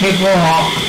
ve k'o,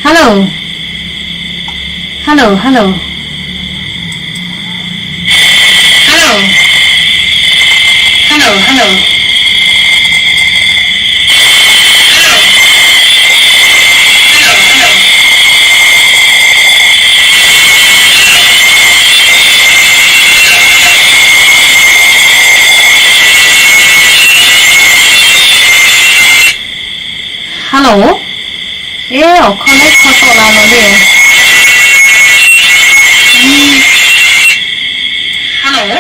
Hello, hello, hello, hello, hello, hello. Hello. Eˬ, awˬ hkawˇ lehˬ hkawˇ tawˆ la la le. Hello.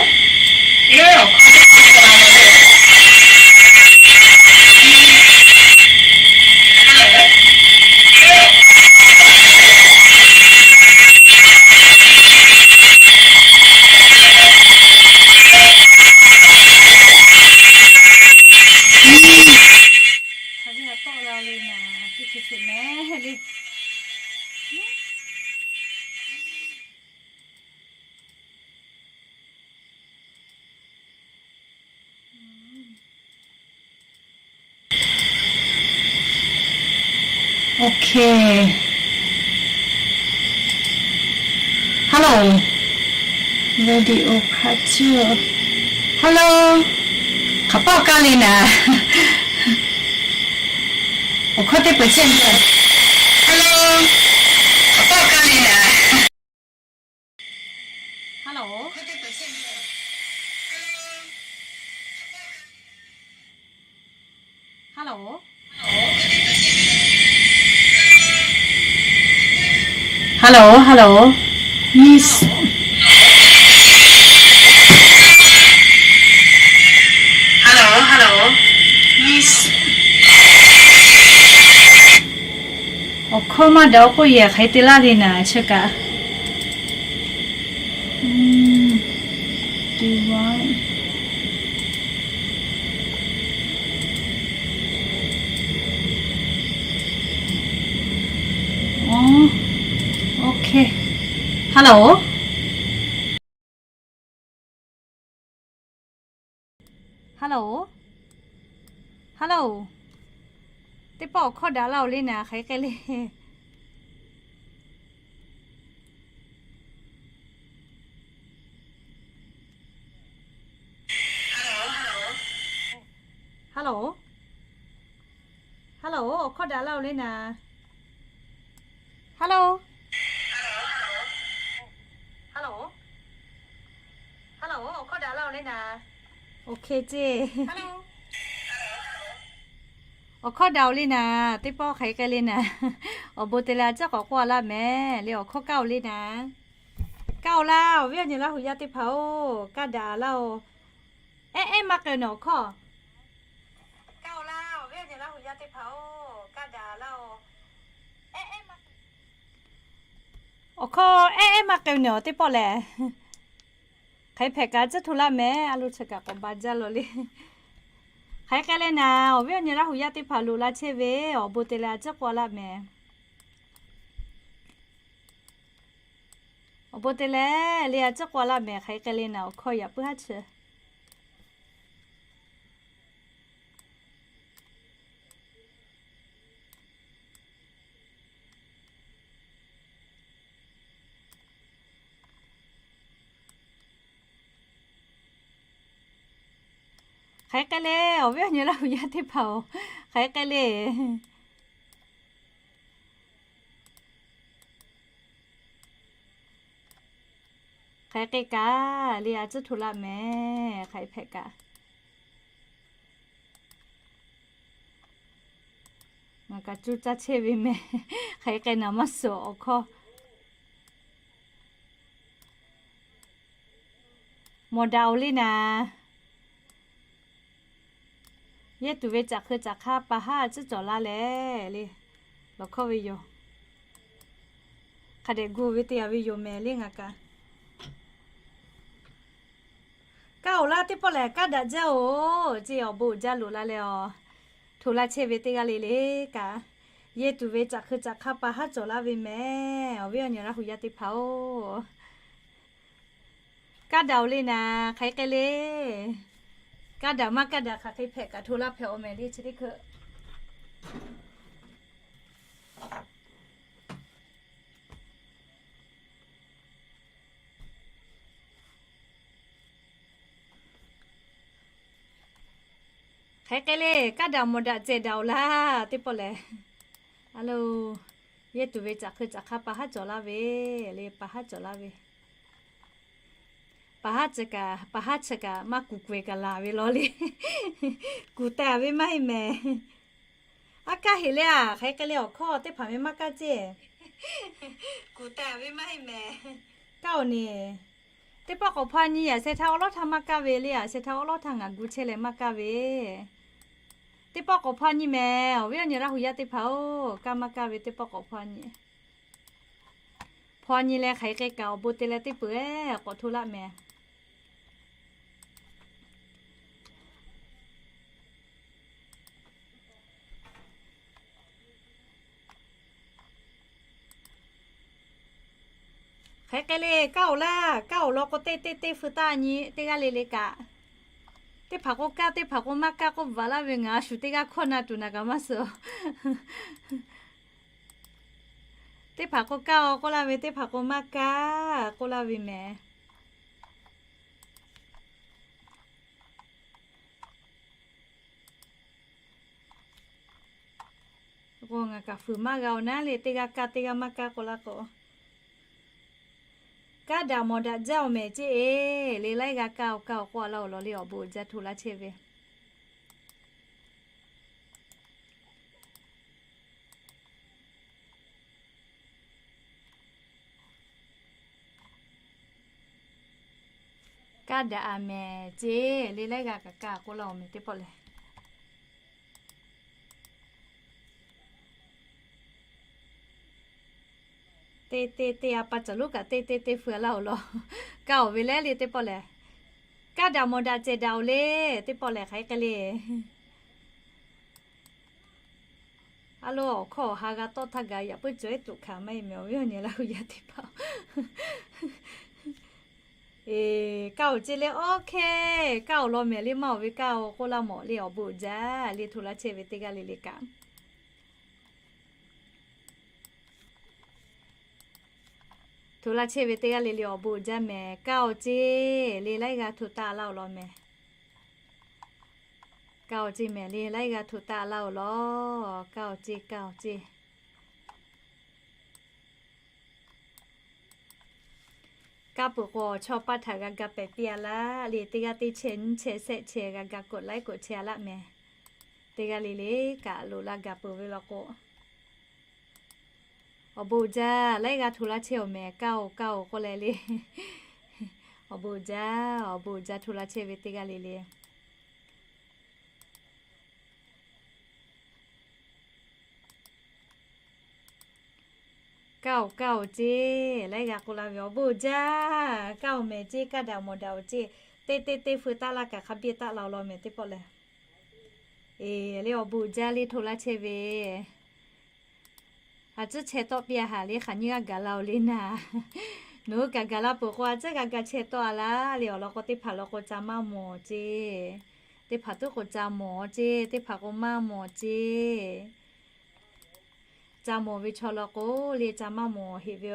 Hk'aˬ ve htaꞈ tawˆ la le naˍ, teˇ hkui hk'e mehˍ le. Okay. Hello. Radio hk'a cuˇ. Hello. Hk'aˬ pawˆ kaˇ le naˍ. Awˬ hkawˇ teˇ peuˬ chehˇ ve. Hello. Hk'aˬ pawˆ kaˇ le naˍ. Hello. Hello. Hello, hello. Miss. Hello, hello. Miss. Awˬ hkawˇ maˇ daꞈ k'oˆ yehˬ hk'aˬ hk'e te laˇ le naˍ, chi kaꞈ. Okay. Hello. Hello. Hello. Teˇ pawˆ awˬ hkawˇ daꞈ laˇ-oˬ le naˍ, hk'aˬ hk'e le. Hello. Hello, awˬ hkawˇ daꞈ laˇ-oˬ le naˍ. Hello. Hello. Hello, awˬ hkawˇ daꞈ laˇ-oˬ le naˍ. Okay ceˇ. Awˬ hkawˇ daꞈ-oˬ le naˍ, teˇ pawˆ hk'aˬ hk'e le naˍ. Awˬ bon te leh a ciˉ k'awꞈ k'oˆ a laˇ mehˍ le, awˬ hkawˇ kaˇ-oˬ le naˍ. Kaˇ-oˬ laˇ, awˬ viˉ awˬ nyi Laˇ huˍ yaˇ teˇ hpaˍ-oˬ, kaˇ daꞈ laˇ-oˬ. Ehˉ ehˉ maˇ k'ai nawˬ awˬ hkawˇ. Kaˇ-oˬ laˇ, awˬ viˉ awˬ nyi Laˇ huˍ yaˇ teˇ hpaˍ-oˬ, kaˇ daꞈ laˇ-oˬ. Ehˉ ehˉ maˇ k'ai. Awˬ hkawˇ ehˉ ehˉ maˇ k'ai nawˬ teˇ pawˆ lehˬ. Hk'aˬ hk'e hpehꞈ kaꞈ a ciˉ hto laˇ mehˍ, a lo chi kaꞈ k'awꞈ ba jaˇ law le. Hk'aˬ hk'e k'ai le naˍ, awˬ viˉ awˬ nyi Laˇ huˍ yaˇ teˇ hpaˍ loꞈ la chehˇ ve, awˬ bon te leh a ciˉ k'oˆ a laˇ mehˍ. Awˬ bon te leh le a ciˉ k'oˆ a laˇ mehˍ, hk'aˬ hk'e k'ai le naˍ, awˬ hkawˇ yaꞈ puiˉ haˉ chi. Hk'aˬ hk'e k'ai le, awˬ viˉ awˬ nyi Laˇ huˍ yaˇ teˇ hpaˍ-oˬ, hk'aˬ hk'e k'ai le. Hk'aˬ hk'e k'ai kaꞈ le a ciˉ hto laˇ mehˍ, hk'aˬ hk'e hpehꞈ kaꞈ. Ngaˬ kaꞈ cuˇ caˇ chehˇ ve mehˍ, hk'aˬ hk'e k'ai naˍ maˇ suhˍ awˬ hkawˇ. Mawˬ daꞈ-oˬ le naˍ. Yehˇ tuˬ ve caꞈ hk'eu caꞈ hk'aˇ pa haˉ a ciˉ cawˬ laˇ leh le, lawˬ hkawˇ ve yoˬ. Hk'a dehꞈ gu ve te a ve yoˬ mehˍ le ngaˬ kaꞈ. Kaˇ-oˬ laˇ teˇ pawˆ lehˬ, kaˇ daꞈ jaˇ-oˬ, ceˇ awˬ bon uiˍ jaˇ loꞈ la leh a, hto laˇ chehˇ ve teˇ g'aˇ le le kaꞈ, yehˇ tuˬ ve caꞈ hk'eu caꞈ hk'aˇ pa haˉ cawˬ laˇ ve mehˍ, awˬ viˉ awˬ nyi Laˇ huˍ yaˇ teˇ hpaˍ-oˬ. Kaˇ daꞈ-oˬ le naˍ, hk'aˬ hk'e k'ai le. Kaˇ daꞈ maˇ kaˇ daꞈ hk'aˬ hk'e hpehꞈ kaꞈ hto laˇ hpehꞈ-oˬ mehˍ le chi teˇ hkui. Hk'aˬ hk'e k'ai le, kaˇ daꞈ mawˬ daꞈ cehˬ daꞈ-oˬ laˇ teˇ pawˆ lehˬ. A lo, yehˇ tuˬ ve caꞈ hk'eu caꞈ hk'aˇ pa haˉ cawˬ laˇ ve le, pa haˉ cawˬ laˇ ve. Pa haˉ chi kaꞈ, pa haˉ chi kaꞈ maˇ kuˬ kuˬ-e kaꞈ laˬ ve law le. Kuˬ taˍ ve maˇ heˆ mehˍ. Aˉ kaˇ heꞈ le a, hk'aˬ hk'e le awˬ hkawˇ teˇ hpaˍ meh maˇ kaˇ ceˇ. Kaˇ oˬ ni. Teˇ pawˆ k'awꞈ hpaw nyi, a sheh htaˇ awˉ lawˉ htaˇ maˇ kaˇ ve le, a sheh htaˇ awˉ lawˉ htaˇ ngaˬ gu chehˇ leh maˇ kaˇ ve. Teˇ pawˆ k'awꞈ hpaw nyi mehˍ, awˬ viˉ awˬ nyi Laˇ hu yaˇ teˇ hpaˍ-oˬ, kaˇ maˇ kaˇ ve teˇ pawˆ k'awꞈ hpaw nyi. Hpaw nyi leh hk'aˬ hk'e kaꞈ awˬ bon te leh teˇ peuˬ-eˬ k'awꞈ hto laˇ mehˍ. Hk'aˬ hk'e le kaˇ oˬ laˇ, kaˇ oˬ law k'o teˇ teˇ teˇ feu taˇ nyi teˇ g'aˇ le le kaꞈ. Teˇ hpaˍ k'o kaˇ, teˇ hpaˍ k'o maˇ kaˇ k'oˆ bvuhꞈ laˇ ve, ngaˬ a shu teˇ g'aˇ hkawˇ na tuˬ naˍ kaꞈ maˇ suh. Teˇ hpaˍ k'o kaˇ-oˬ k'oˆ laˇ ve, teˇ hpaˍ k'o maˇ kaˇ k'oˆ laˇ ve mehˍ. K'o ngaˬ kaꞈ fuiˍ maˇ g'a-oˬ naˉ le, teˇ g'aˇ kaˇ teˇ g'aˇ maˇ kaˇ k'oˆ laˇ k'o. Kaˇ daꞈ mawˬ daꞈ jaˇ-oˬ mehˍ ceˇ-eˬ, le laiˉ g'aˇ kaˇ-oˬ kaˇ-oˬ k'oˆ laˇ-oˬ law le, awˬ bon uiˍ jaˇ hto laˇ chehˇ ve. Kaˇ daꞈ-a mehˍ ceˇ, le laiˉ g'aˇ kaꞈ kaˇ k'oˆ laˇ-oˬ mehˍ teˇ pawˆ lehˬ. Teˇ teˇ teˇ a pa caˬ lonˉ kaꞈ teˇ teˇ teˇ feu laˇ-oˬ law. Kaˇ-oˬ ve lehˬ le teˇ pawˆ lehˬ. Kaˇ daꞈ mawˬ daꞈ cehˬ daꞈ-oˬ le, teˇ pawˆ lehˬ hk'aˬ hk'e le. A lo, awˬ hkawˇ awˬ ha g'a tawˆ htaˇ gaˬ yaꞈ puiˉ cawˬ-eˬ tuꞈ hkanˍ maˇ heˆ mehˍ, awˬ viˉ awˬ nyi Laˇ hu yaˇ teˇ hpaˍ. Eˬ, kaˇ-oˬ ceˇ le, OK, kaˇ-oˬ law mehˍ le, maˇ-oˬ ve kaˇ-oˬ k'oˆ laˇ mawˬ le, awˬ bon uiˍ jaˇ le, hto laˇ chehˇ ve teˇ g'aˇ le le kaꞈ. Hto laˇ chehˇ ve teˇ g'aˇ le le awˬ bon uiˍ jaˇ mehˍ, kaˇ-oˬ ceˇ le, laiˉ g'aˇ hto taˆ laˇ-oˬ law mehˍ. Kaˇ-oˬ ceˇ mehˍ le, laiˉ g'aˇ hto taˆ laˇ-oˬ law. Kaˇ-oˬ ceˇ, kaˇ-oˬ ceˇ. Kaˇ peuˬ k'o chaw paˇ htaꞈ g'a ga pehˍ piˇ-a laˇ le, teˇ g'aˇ teˇ chehˇ nyiˇ chehˇ shehˆ chehˇ g'a ga กดไลค์ กดแชร์ a laˇ mehˍ. Teˇ g'aˇ le le kaꞈ loꞈ la gaˬ peuˬ ve law k'o, awˬ bon uiˍ jaˇ, laiˉ g'aˇ hto laˇ chehˇ-oˬ mehˍ, kaˇ-oˬ kaˇ-oˬ k'oˆ leh le. Awˬ bon uiˍ jaˇ, awˬ bon uiˍ jaˇ hto laˇ chehˇ ve teˇ g'aˇ le le. Kaˇ-oˬ kaˇ-oˬ ceˇ, laiˉ g'aˇ k'oˆ laˇ ve awˬ bon uiˍ jaˇ, kaˇ-oˬ mehˍ ceˇ, kaˇ daꞈ mawˬ daꞈ-oˬ ceˇ, teˇ teˇ teˇ feu taˆ laˇ kaꞈ hk'a biˇ taˆ la-oˬ law mehˍ teˇ pawˆ lehˬ. Eˬ, le awˬ bon uiˍ jaˇ le hto laˇ chehˇ ve. A tcuhˉ chehˇ tawˆ piˇ-a haꞈ le, hk'aˬ nyiˇ g'aˇ gaˬ la-oˬ le naˍ. Nawˬ hui kaꞈ gaˬ la peuˬ k'o a tcuhˉ g'a ga chehˇ tawˆ-a laˇ le, awˬ lawn k'o teˇ hpaˍ law k'o ca maˇ mawˬ ceˇ. Teˇ hpaˍ tuˉ k'o ca mawˬ ceˇ, teˇ hpaˍ k'o maˇ mawˬ ceˇ. Ca mawˬ ve chaw law k'o le ca maˇ mawˬ heꞈ ve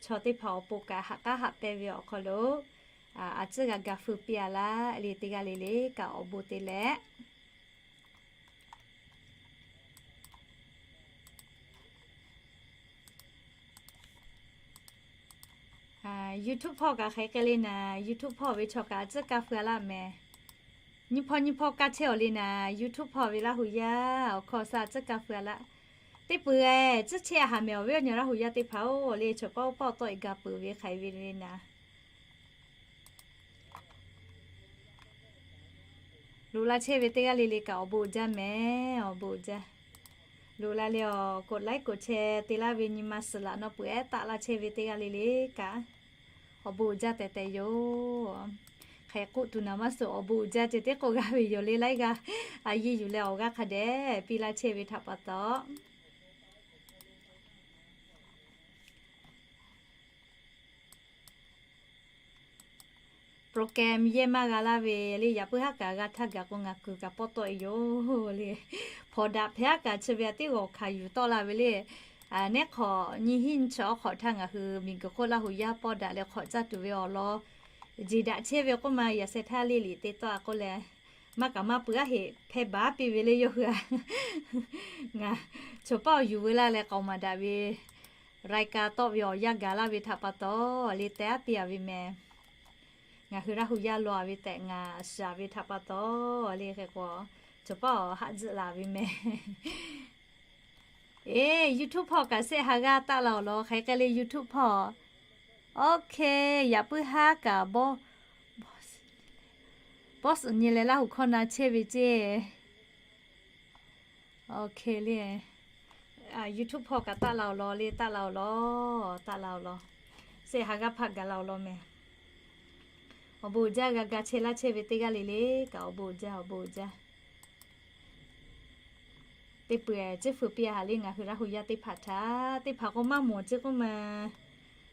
chaw teˇ hpaˍ awˬ pon kaꞈ haꞈ k'aˉ haꞈ pehnˇ ve awˬ hk'aw lo, a tcuhˉ g'a ga feu piˇ-a laˇ le, teˇ g'aˇ le le kaꞈ awˬ bon te leh YouTube hpawˇ kaꞈ hk'aˬ hk'e le naˍ, YouTube hpawˇ ve chaw kaꞈ a tcuhˉ kaˇ feu-a laˇ mehˍ. Nyiˇ hpawˇ nyiˇ hpawˇ kaˇ chehˇ-oˬ le naˍ, YouTube hpawˇ ve Laˇ hu yaˇ awˬ hkawˇ shaˆ a tcuhˉ kaˇ feu-a laˇ. Teˇ peuˬ-eˬ tcuhˉ chehˇ-a haꞈ mehˍ, awˬ viˉ awˬ nyi Laˇ hu yaˇ teˇ hpaˍ-oˬ le, chaw pawˆ pawˆ tawˆ-e ga peuˬ ve hk'aˬ ve le naˍ. Loꞈ la chehˇ ve teˇ g'aˇ le le kaꞈ awˬ bon uiˍ jaˇ mehˍ, awˬ bon uiˍ jaˇ. Loꞈ la le awˬ กดไลค์ กดแชร์ te laˇ ve nyi ma suhˍ laꞈ nawˬ peuˬ ehˉ taˆ laˇ chehˇ ve teˇ g'aˇ le le kaꞈ awˬ bon uiˍ jaˇ tehꞈ tehꞈ yoˬ. Hk'e k'oˆ tuˬ naˍ maˇ suhˍ, awˬ bon uiˍ jaˇ ceh tiˉ k'oˆ g'a ve yoˬ le, laiˉ g'aˇ a yeˇ yuˬ leh awˬ g'aˇ hk'a dehꞈ piˇ laˇ chehˇ ve htaꞈ pa taw. Program yehˇ maˇ g'a laˇ ve le, yaꞈ puiˉ haˉ kaꞈ g'a htaˇ gaˬ k'o ngaˬ kuiˬ kaꞈ pawˆ tawˆ-e yoˬ le. Hpawnˬ daꞈ hpehꞈ haˉ kaꞈ chi ve a teˇ g'awˬ hkanˍ yuˬ tawˆ la ve le. Neˉ hk'awꞈ nyiˇ hinˉ nyiˇ chi awˉ hk'awꞈ htaˇ ngaˬ hui miˬguiˬ hk'oˆ Laˇ hu yaˇ pawˆ daꞈ leh hk'awꞈ caˇ tuˬ ve awˬ lawn jeˬ daꞈ chehˇ ve k'oˆ ma yaꞈ sheh htaˇ le liꞈ te tawˆ-a k'oˆ leh, maˇ kaꞈ maˇ peuˬ aˉ heꞈ hpehˇ baˬ piˇ ve le yawˇ hui-a. Ngaˬ chaw paˇ awˬ yuˬ veu laˇ leh k'aoˍ maˍ daꞈ ve รายการ tawˆ ve awˬ yanˇ gaˬ laˇ ve htaꞈ pa taw le teh aˉ piˇ-a ve mehˍ. Ngaˬ hui Laˇ hu yaˇ law-a ve tehꞈ ngaˬ shiˍ-a ve htaꞈ pa taw le hk'e k'o, chaw paˇ awˬ haꞈ tzuhˆ laˬ ve mehˍ. Eˬ, YouTube hpawˇ kaꞈ shehˆ ha g'aˇ taˆ la awˬ lawn, hk'aˬ hk'e le YouTube hpawˇ. Okay, yaꞈ puiˉ haˉ kaꞈ bawˆ, bawˆ suhˍ nyi leh Laˇ huˍ hkawˇ na chehˇ ve ceˇ. Okay le. YouTube hpawˇ kaꞈ taˆ la awˬ lawn le, taˆ la awˬ lawn, taˆ la awˬ lawn. Shehˆ ha g'aˇ hpaˆ gaˬ la awˬ lawn mehˍ. Awˬ bon uiˍ jaˇ, g'a ga chehˇ laˇ chehˇ ve teˇ g'aˇ le le kaꞈ awˬ bon uiˍ jaˇ, awˬ bon uiˍ jaˇ. Teˇ peuˬ-eˬ, ceˇ fuiˍ piˇ a haꞈ le ngaˬ hui Laˇ huˍ yaˇ teˇ hpaˍ htaꞈ, teˇ hpaˍ k'o maˇ mawˬ ceˇ k'oˆ ma.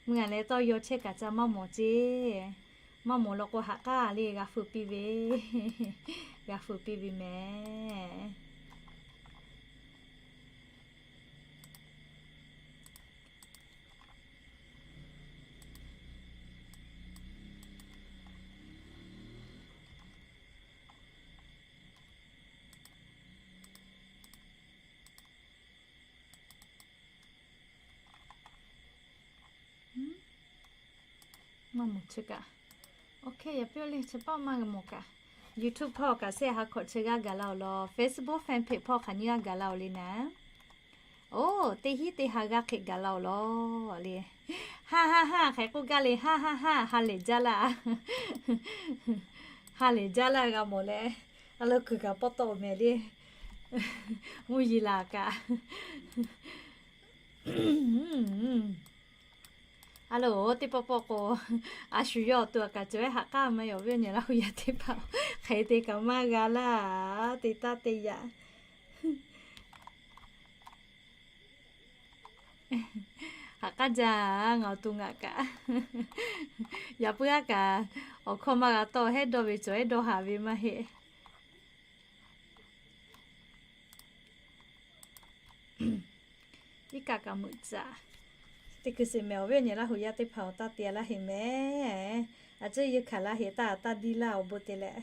Meuˇ a leh tawˇ yaw chehˇ kaꞈ ca maˇ mawˬ ceˇ. Maˇ mawˬ law k'o haꞈ k'aˇ le g'a fuiˍ piˇ ve, g'a fuiˍ piˇ ve mehˍ. Maˇ mawˬ chi kaꞈ. Okay, yaꞈ piˇ le chi paˆ maˇ g'a mawˬ kaꞈ. YouTube hpawˇ kaꞈ shehˆ ha hkawꞈ chi g'aˇ gaˬ la awˬ lawn, Facebook fan page hpawˇ hk'aˬ nyiˇ g'aˇ gaˬ la awˬ le naˍ. Oˬ, teˇ hinˉ teˇ ha g'aˇ hk'e gaˬ la awˬ lawn le. Ha ha ha, hk'aˬ hk'e k'oˆ gaˇ le, ha ha ha, ha lehˬ jaˇ laˇ. Ha lehˬ jaˇ laˇ g'a mawˬ leh, a lo kuiˬ kaꞈ pawˇ tawˆ mehˍ le. Mvuhˇ yeˬ laˬ kaꞈ. A lo, teˇ pawˆ pawˆ k'o, a shu yawˇ awˬ to a kaꞈ cawˬ ehˉ haꞈ k'aˇ maˇ heˆ, awˬ viˉ awˬ nyi Laˇ huˍ yaˇ teˇ hpaˍ hk'e te kaꞈ maˇ g'a laˇ, te taˇ te yaꞈ. Haꞈ k'aˇ jaˇ, ngaˬ awˬ to ngaˬ kaꞈ. Yaꞈ puiˉ haˉ kaꞈ, awˬ hkawˇ maˇ g'a tawˆ, hehˉ dawˇ ve cawˬ ehˉ dawˇ haˍ ve maˇ heˆ. Iˉ kaˆ kaꞈ meuꞈ caꞈ. Teˇ hkui sheˍ mehˍ, awˬ viˉ awˬ nyi Laˇ huˍ yaˇ teˇ hpaˍ awˬ taˇ te laˇ heˆ mehˍ. A ciˉ yeˇ hkanˍ laˇ heˆ, taˇ taˇ diˇ laˇ awˬ bon te leh.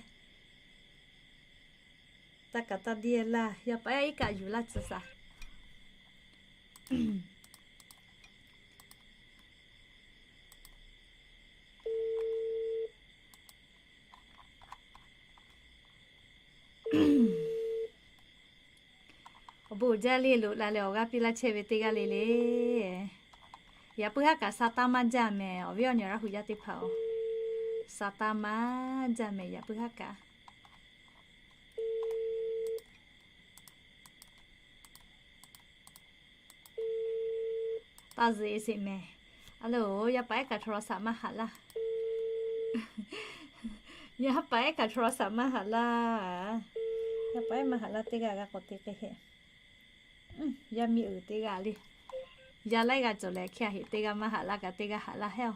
Taˇ kaꞈ taˇ diˇ laˇ, yaˇ paˍ ehˉ iˉ kaˆ yuˬ laˇ tcuh shaˍ. Awˬ bon uiˍ jaˇ le, loꞈ la leh awˬ g'aˇ piˇ laˇ chehˇ ve teˇ g'aˇ le le. Yaꞈ puiˉ haˉ kaꞈ sa taˇ maˇ jaˇ mehˍ, awˬ viˉ awˬ nyi Laˇ huˍ yaˇ teˇ hpaˍ-oˬ. Sa taˇ maˇ jaˇ mehˍ, yaꞈ puiˉ haˉ kaꞈ. Taˇ zuhꞈ e sheˍ mehˍ. A lo, yaˇ paˍ ehˉ kaꞈ โทรศัพท์ maˇ haꞈ laˇ. Yaˇ paˍ ehˉ kaꞈ โทรศัพท์ maˇ haꞈ laˇ. Yaˇ paˍ ehˉ maˇ haꞈ laˇ, teˇ g'aˇ g'a k'awꞈ te k'ai heˆ. Yaˇ miˇ uiˍ teˇ g'aˇ le. Yaˇ laiˉ g'a cawˬ leh hk'e a heꞈ, teˇ g'aˇ maˇ haꞈ laˇ kaꞈ teˇ g'aˇ haꞈ laˇ heˆ-oˬ.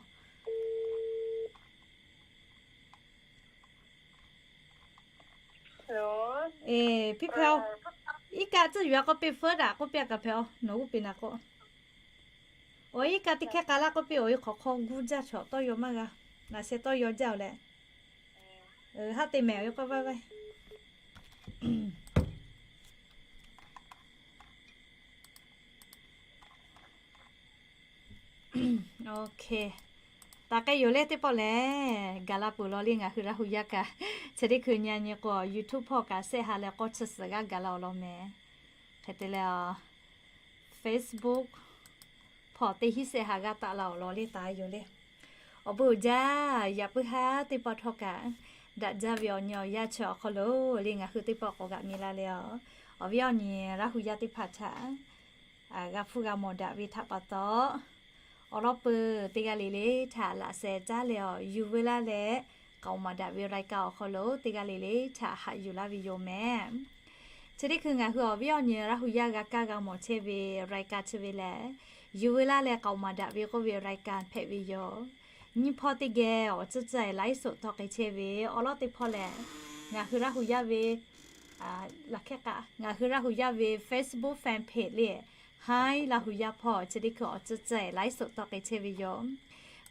Eˬ, hpiˇ hpehˇ-oˬ. Iˉ kaˆ tcuhˇ yuˬ-a k'oˆ piˇ, feuˉ daꞈ k'oˆ piˇ, a kaꞈ hpehꞈ-oˬ, nawˬ g'uˇ piˇ naˍ k'o. Awˬ iˉ kaˆ teˇ hkehˇ k'a laˇ k'oˆ piˇ, awˬ e hk'awꞈ hk'aw guˇ jaˇ chaw tawˇ yaw maˇ g'a. Naˬ sheh tawˇ yaw jaˇ-oˬ leh. Haˉ te mehˍ, awˬ e k'awˇ vaˇ vaˇ. Okay. Taˍ k'ai yoˬ le teˇ pawˆ lehˬ, gaˬ la peuˬ law le ngaˬ hui Laˇ huˍ yaˇ kaꞈ. Chi teˇ hkui nyi a nyi k'o, YouTube hpawˇ kaꞈ shehˆ ha leh k'awˇ chi suhˍ g'aˇ gaˬ la awˬ lawn mehˍ. Hk'e te leh, Facebook hpawˇ teˇ hinˉ shehˆ ha g'aˇ taˆ la awˬ lawn le taˍ yoˬ le. Awˬ bon uiˍ jaˇ, yaꞈ puiˉ haˉ teˇ pawˆ htawˇ kaꞈ, daꞈ jaˇ ve awˬ nyi awˬ yanˇ chi awˬ hk'aw lo le ngaˬ hui teˇ pawˆ k'awꞈ g'aꞈ mi la le-oˬ. Awˬ viˉ awˬ nyi Laˇ huˍ yaˇ teˇ hpaˍ htaꞈ g'a hpuˇ g'a mawˬ daꞈ ve htaꞈ pa taw, awˬ lawn peuˬ teˇ g'aˇ le le htaꞈ laꞈ sheh caˉ leh awˬ yuˬ veu laˇ leh, k'aoˍ maˍ daꞈ ve รายการ awˬ hk'aw lo teˇ g'aˇ le le htaꞈ haꞈ yuˬ laˇ ve yoˬ mehˍ. Chi teˇ hkui ngaˬ hui awˬ viˉ awˬ nyi Laˇ huˍ yaˇ g'a kaˇ g'a mawˬ chehˇ ve รายการ chi ve lehˬ, yuˬ veu laˇ leh k'aoˍ maˍ daꞈ ve k'oˆ ve รายการ hpehꞈ ve yoˬ. Nyiˇ hpawˇ teˇ geh awˬ tcuhˇ tcuhˇ-e ไลฟ์สด tawˆ k'ai chehˇ ve awˬ lawn teˇ hpawˇ lehˬ, ngaˬ hui Laˇ huˍ yaˇ ve, ngaˬ hui Laˇ huˍ yaˇ ve Facebook fan page le, Hi Laˇ huˍ yaˇ hpawˇ chi teˇ hkui awˬ tcuhˇ tcuhˇ-e ไลฟ์สด tawˆ k'ai chehˇ ve yoˬ.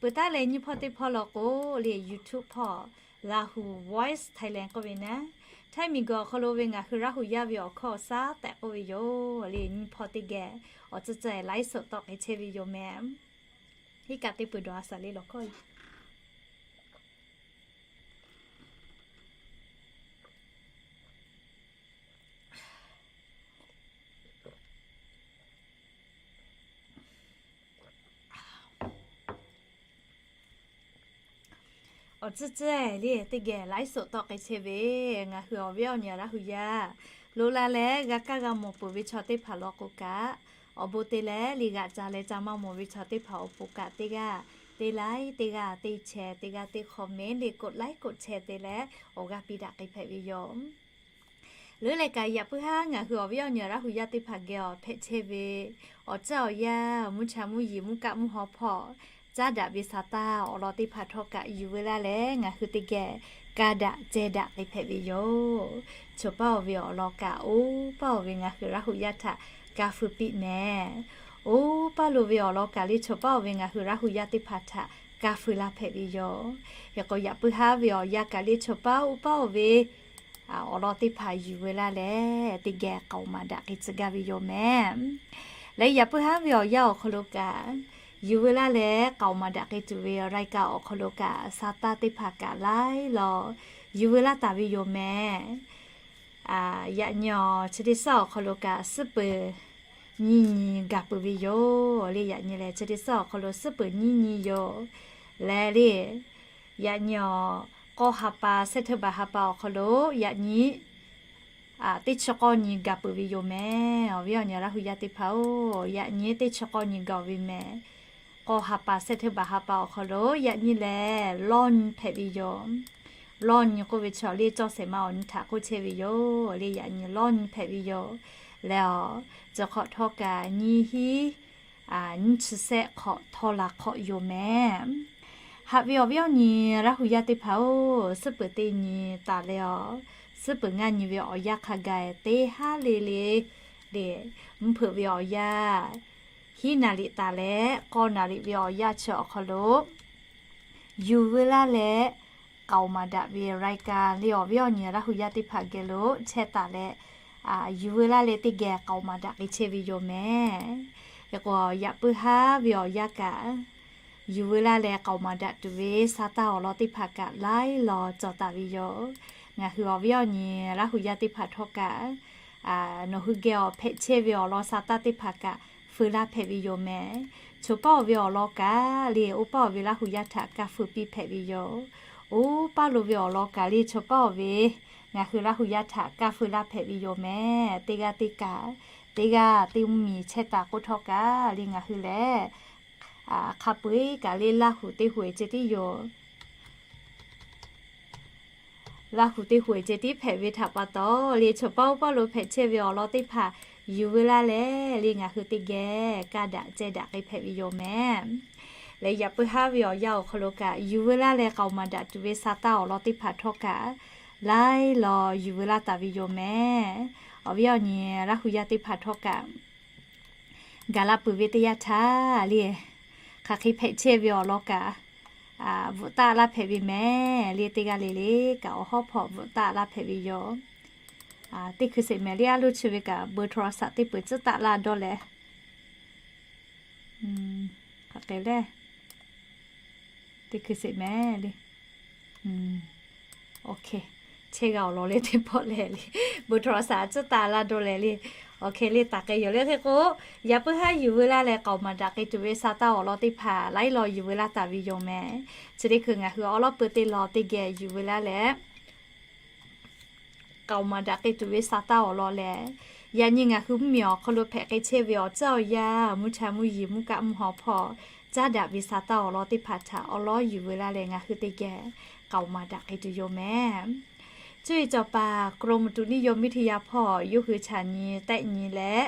Peuˬ taˉ leh nyiˇ hpawˇ teˇ hpawˇ law k'o le, YouTube hpawˇ Laˇ huˍ Voice Thailand k'oˆ ve naˉ, Htaiˇ miˬguiˬ awˬ hk'aw lo ve ngaˬ hui Laˇ huˍ yaˇ ve awˬ hkawˇ awˬ shaˉ tehꞈ k'oˆ ve yoˬ le. Nyiˇ hpawˇ teˇ geh awˬ tcuhˇ tcuhˇ-e ไลฟ์สด tawˆ k'ai chehˇ ve yoˬ mehˍ. Iˉ kaˆ teˇ peuˬ dawˬ a shaˍ le lawˬ hkawˇ yoˬ. Awˬ tcuhˇ tcuhˇ le teˇ geh laiˉ soꞈ tawˆ k'ai chehˇ ve, ngaˬ hui awˬ viˉ awˬ nyi Laˇ hu yaˇ lo la leh g'a kaˇ g'a mawˬ peuˬ ve chaw teˇ hpaˍ law k'o kaꞈ, awˬ bon te leh liꞈ g'aꞈ ca leh ca maˇ mawˬ ve chaw teˇ hpaˍ awˬ pon kaꞈ teˇ g'aˇ teˇ like, teˇ g'aˇ teˇ share, teˇ g'aˇ teˇ comment, teˇ like, teˇ share te leh awˬ g'aˇ piˇ daꞈ k'ai hpehꞈ ve yoˬ. Leuˉ leh kaꞈ yaꞈ puiˉ haˉ ngaˬ hui awˬ viˉ awˬ nyi Laˇ hu yaˇ teˇ hpaˍ geh awˬ hpehꞈ chehˇ ve awˬ tcuhˇ awˬ yanˇ, mvuhˇ cha mvuhˇ yeˬ mvuhˇ kaˆ mvuhˇ haw hpawˇ caˉ daꞈ ve sa taˇ awˬ lawn teˇ hpaˍ htawˇ kaꞈ yuˬ veu laˇ leh ngaˬ hui teˇ geh ka daꞈ ceh daꞈ k'ai hpehꞈ ve yoˬ. Choˬ paˇ oˬ ve awˬ lawn kaꞈ oˇ paˇ oˬ ve ngaˬ hui Laˇ hu yaˇ htaꞈ ka feu piˇ mehˍ. Oˇ paˇ lo ve awˬ lawn kaꞈ le choˬ paˇ oˬ ve ngaˬ hui Laˇ hu yaˇ teˇ hpaˍ htaꞈ ka feu laˇ hpehꞈ ve yoˬ. Hk'e k'o yaꞈ puiˉ haˉ ve awˬ yanˇ kaꞈ le choˬ paˇ oˇ paˇ oˬ ve awˬ lawn teˇ hpaˍ yuˬ veu laˇ leh teˇ geh k'aoˍ maˍ daꞈ k'ai tcuh gaˇ ve yoˬ mehˍ. Leh yaꞈ puiˉ haˉ ve awˬ yanˇ awˬ hk'aw lo kaꞈ yuˬ veu laˇ leh k'aoˍ maˍ daꞈ k'ai tuˬ ve รายการ awˬ hk'aw lo kaꞈ sa taˇ teˇ hpaˍ kaꞈ laiˉ law yuˬ veu laˇ taˍ ve yoˬ mehˍ. Yaꞈ nyi awˬ chi teˇ suhˉ awˬ hk'aw lo kaꞈ suhˉ peuˬ nyiˇ nyi gaˬ peuˬ ve yoˬ le. Yaꞈ nyi lehˬ chi teˇ suhˉ awˬ hk'aw lo suhˉ peuˬ nyiˇ nyi yoˬ. Leh le, yaꞈ nyi awˬ k'aw ha pa, September ha pa awˬ hk'aw lo yaꞈ nyi teˇ chi k'awˇ nyi gaˬ peuˬ ve yoˬ mehˍ. Awˬ viˉ awˬ nyi Laˇ hu yaˇ teˇ hpaˍ oˬ, yaꞈ nyi teˇ chi k'awˇ nyi gaˬ ve mehˍ. K'aw ha pa, September ha pa awˬ hk'aw lo yaꞈ nyi lehˬ lawˇ nyi hpehꞈ ve yoˬ. Lawˇ nyi k'oˆ ve chaw le cawˇ shehˍ ma awˬ nyi htaꞈ k'oˆ chehˇ ve yoˬ le. Yaꞈ nyi lawˇ nyi hpehꞈ ve yoˬ. Leh awˬ, tcuh hk'awꞈ htawˇ kaꞈ nyiˇ hinˉ nyiˇ chi sehˆ hk'awꞈ htawˇ la hk'awꞈ yoˬ mehˍ. Haꞈ ve awˬ viˉ awˬ nyi Laˇ hu yaˇ teˇ hpaˍ oˬ, suhˉ peuˬ teˇ nyi taˍ leh awˬ, suhˉ peuˬ ngaˇ nyi ve awˬ yanˇ hk'a gaˬ teˇ haˉ le le le, mvuhˇ hpeuꞈ ve awˬ yanˇ hiˉ naˍ riˍ taˍ leh k'awˇ naˍ riˍ ve awˬ yanˇ chi awˬ hk'aw lo yuˬ veu laˇ leh k'aoˍ maˍ daꞈ ve รายการ le awˬ viˉ awˬ nyi Laˇ hu yaˇ teˇ hpaˍ geh lo chehˇ taˍ leh, yuˬ veu laˇ leh teˇ geh k'aoˍ maˍ daꞈ k'ai chehˇ ve yoˬ mehˍ. Hk'e k'o yaꞈ puiˉ haˉ ve awˬ yanˇ kaꞈ yuˬ veu laˇ leh k'aoˍ maˍ daꞈ tuˬ ve sa taˇ awˬ lawn teˇ hpaˍ kaꞈ laiˉ law cawˬ taˍ ve yoˬ. Ngaˬ hui awˬ viˉ awˬ nyi Laˇ hu yaˇ teˇ hpaˍ htawˇ kaꞈ nawˬ hui geh awˬ hpehꞈ chehˇ ve awˬ lawn sa taˇ teˇ hpaˍ kaꞈ feu laˇ hpehꞈ ve yoˬ mehˍ. Choˬ paˇ oˬ ve awˬ lawn kaꞈ le oˇ paˇ oˬ ve Laˇ hu yaˇ htaꞈ ka feu piˇ hpehꞈ ve yoˬ. Oˇ paˇ lo ve awˬ lawn kaꞈ le choˬ paˇ oˬ ve ngaˬ hui Laˇ hu yaˇ htaꞈ ka feu laˇ hpehꞈ ve yoˬ mehˍ. Teˇ g'aˇ teˇ kaꞈ, teˇ g'aˇ teˇ mvuhˇ miˬ chehˇ taˍ k'oˆ htawˇ kaꞈ le ngaˬ hui lehˬ hk'a peu eˬ kaꞈ le Laˇ hu teˇ hui ceh tiˉ yoˬ. Laˇ hu teˇ hui ceh tiˉ hpehꞈ ve htaꞈ pa taw le choˬ paˇ oˇ paˇ lo hpehꞈ chehˇ ve awˬ lawn teˇ hpaˍ yuˬ veu laˇ leh le ngaˬ hui teˇ geh ka daꞈ ceh daꞈ k'ai hpehꞈ ve yoˬ mehˍ. Leh yaꞈ puiˉ haˉ ve awˬ yanˇ awˬ hk'aw lo kaꞈ yuˬ veu laˇ leh k'aoˍ maˍ daꞈ tuˬ ve sa taˇ awˬ lawn teˇ hpaˍ htawˇ kaꞈ laiˉ law yuˬ veu laˇ taˍ ve yoˬ mehˍ. Awˬ viˉ awˬ nyi Laˇ hu yaˇ teˇ hpaˍ htawˇ kaꞈ gaˬ la peuˬ ve teˇ yanˇ htaˇ le hk'aˬ hk'e hpehꞈ chehˇ ve awˬ lawn kaꞈ bvuhꞈ taˆ laˇ hpehꞈ ve mehˍ le. Teˇ g'aˇ le le kaꞈ awˬ hawˉ hpawˇ bvuhꞈ taˆ laˇ hpehꞈ ve yoˬ. Teˇ hkui sheˍ mehˍ le a loˇ chi ve kaꞈ เบอร์โทรศัพท์ teˇ peuˬ tcuhˉ taˆ laˇ dawˇ leh hk'aˬ hk'e le teˇ hkui sheˍ mehˍ le. Chehˇ g'a awˬ lawn le teˇ pawˆ leh le เบอร์โทรศัพท์ tcuhˉ taˆ laˇ dawˇ leh le. Awˬ hk'e le taˍ k'ai yoˬ le. Hk'e k'o yaꞈ puiˉ haˉ yuˬ veu laˇ leh k'aoˍ maˍ daꞈ k'ai tuˬ ve sa taˇ awˬ lawn teˇ hpaˍ laiˉ law yuˬ veu laˇ taˍ ve yoˬ mehˍ. Chi teˇ hkui ngaˬ hui awˉ lawˉ peu teˇ law teˇ geh yuˬ veu laˇ leh k'aoˍ maˍ daꞈ k'ai tuˬ ve sa taˇ awˬ lawn lehˬ, yaꞈ nyi ngaˬ hui mvuhˇmiˬ awˬ hk'aw lo hpehꞈ k'ai chehˇ ve awˬ tcuhˉ awˬ yanˇ, mvuhˇ cha mvuhˇ yeˬ mvuhˇ kaˆ mvuhˇ haw hpawˇ caˉ daꞈ ve sa taˇ awˬ lawn teˇ hpaˍ htaꞈ awˉ lawˉ yuˬ veu laˇ leh ngaˬ hui teˇ geh k'aoˍ maˍ daꞈ k'ai tuˬ yoˬ mehˍ. Cuˇ yiˍ cawˬ paˍ กรมอุตุนิยมวิทยา hpawˇ yawˇ hui chaꞈ nyi tehˆ nyi leh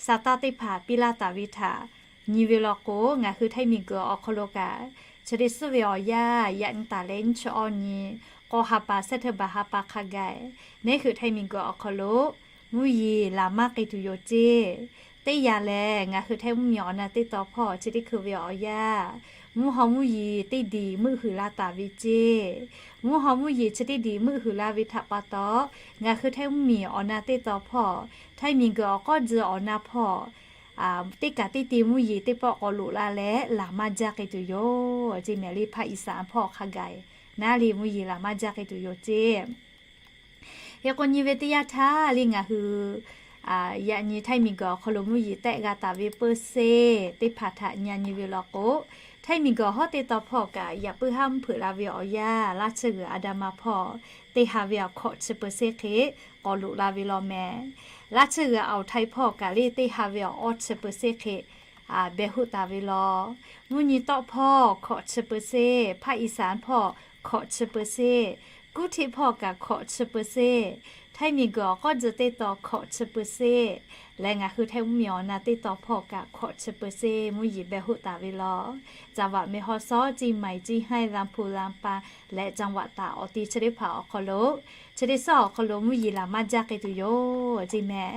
sa taˇ teˇ hpaˍ piˇ laˇ taˍ ve htaꞈ nyi ve law k'o, ngaˬ hui Htaiˇ miˬguiˬ awˬ hk'aw lo kaꞈ chi teˇ suhˉ ve awˬ yanˇ yaꞈ nyi taˍ leh nyiˇ chi awˇ nyi k'aw ha pa September ha pa hk'a gaˬ, neˉ hui Htaiˇ miˬguiˬ awˬ hk'aw lo mvuhˇ yeˬ laˬ maˇ k'ai tuˬ yoˬ ceˇ. Teˇ yanˇ lehˬ ngaˬ hui Htaiˇ mvuhˇmiˬ awˬ na teˇ taw hpawˇ chi teˇ hkui ve awˬ yanˇ mvuhˇ haw mvuhˇ yeˬ teˇ diˬ meuˆ huiˍ la taˍ ve ceˇ. Mvuhˇ haw mvuhˇ yeˬ chi teˇ diˬ meuˆ huiˍ la ve htaꞈ pa taw, ngaˬ hui Htaiˇ mvuhˇmiˬ awˬ na teˇ taw hpawˇ, Htaiˇ miˬguiˬ awˬ k'awˇ tcuh awˬ na hpawˇ teˇ kaꞈ teˇ te mvuhˇ yeˬ teˇ pawˆ k'awꞈ loꞈ la leh laˬ maˇ jaˇ k'ai tuˬ yoˬ ceˇ mehˍ le. ภาคอีสาน hpawˇ hk'a gaˬ naˉ le mvuhˇ yeˬ laˬ maˇ jaˇ k'ai tuˬ yoˬ ceˇ. Hk'e k'o nyi ve teˇ yanˇ htaˇ le ngaˬ hui Yaꞈ nyi htaiˇ miˬguiˬ awˬ hk'aw lo mvuhˇ yeˬ tehˆ g'a taˍ ve peuˇ seˇ teˇ hpaˍ htaꞈ nyi nyi ve law k'o, htaiˇ miˬguiˬ awˬ hawˉ teˇ taw hpawˇ kaꞈ yaꞈ puiˉ haˉ mvuhˇ hpeuꞈ la ve awˬ yanˇ, laˇ tsuhˇ g'uiˬ Aˍdanˍ ma hpawˇ teˇ ha ve awˬ hkawꞈ chi peuˇ seˇ hk'e k'awꞈ loꞈ la ve law meh. Laˇ tsuhˇ g'uiˬ Awˬ htaiˇ hpawˇ kaꞈ le teˇ ha ve awˬ awˇ chi peuˇ seˇ hk'e beh hoˆ taˍ ve law. Mvuhˇ nyi tawˆ hpawˇ hkawꞈ chi peuˇ seˇ, hpaˆ iˍsaˍ hpawˇ hkawꞈ chi peuˇ seˇ, kuˉ hteˆ hpawˇ kaꞈ hkawꞈ chi peuˇ seˇ, htaiˇ miˬguiˬ awˬ k'awˇ tcuh teˇ taw hkawꞈ chi peuˇ seˇ leh, ngaˬ hui htaiˇ mvuhˇ miˬ awˬ na teˇ taw hpawˇ kaꞈ hkawꞈ chi peuˇ seˇ mvuhˇ yeˬ beh hoˆ taˍ ve law. จังหวัดแม่ฮ่องสอน, เชียงใหม่, เชียงราย, ลำพูน, ลำปาง leh จังหวัดตาก awˬ ti chi teˇ hpaˍ awˬ hk'aw lo, chi teˇ suhˉ awˬ hk'aw lo mvuhˇ yeˬ laˬ maˇ jaˇ k'ai tuˬ yoˬ ceˇ meh.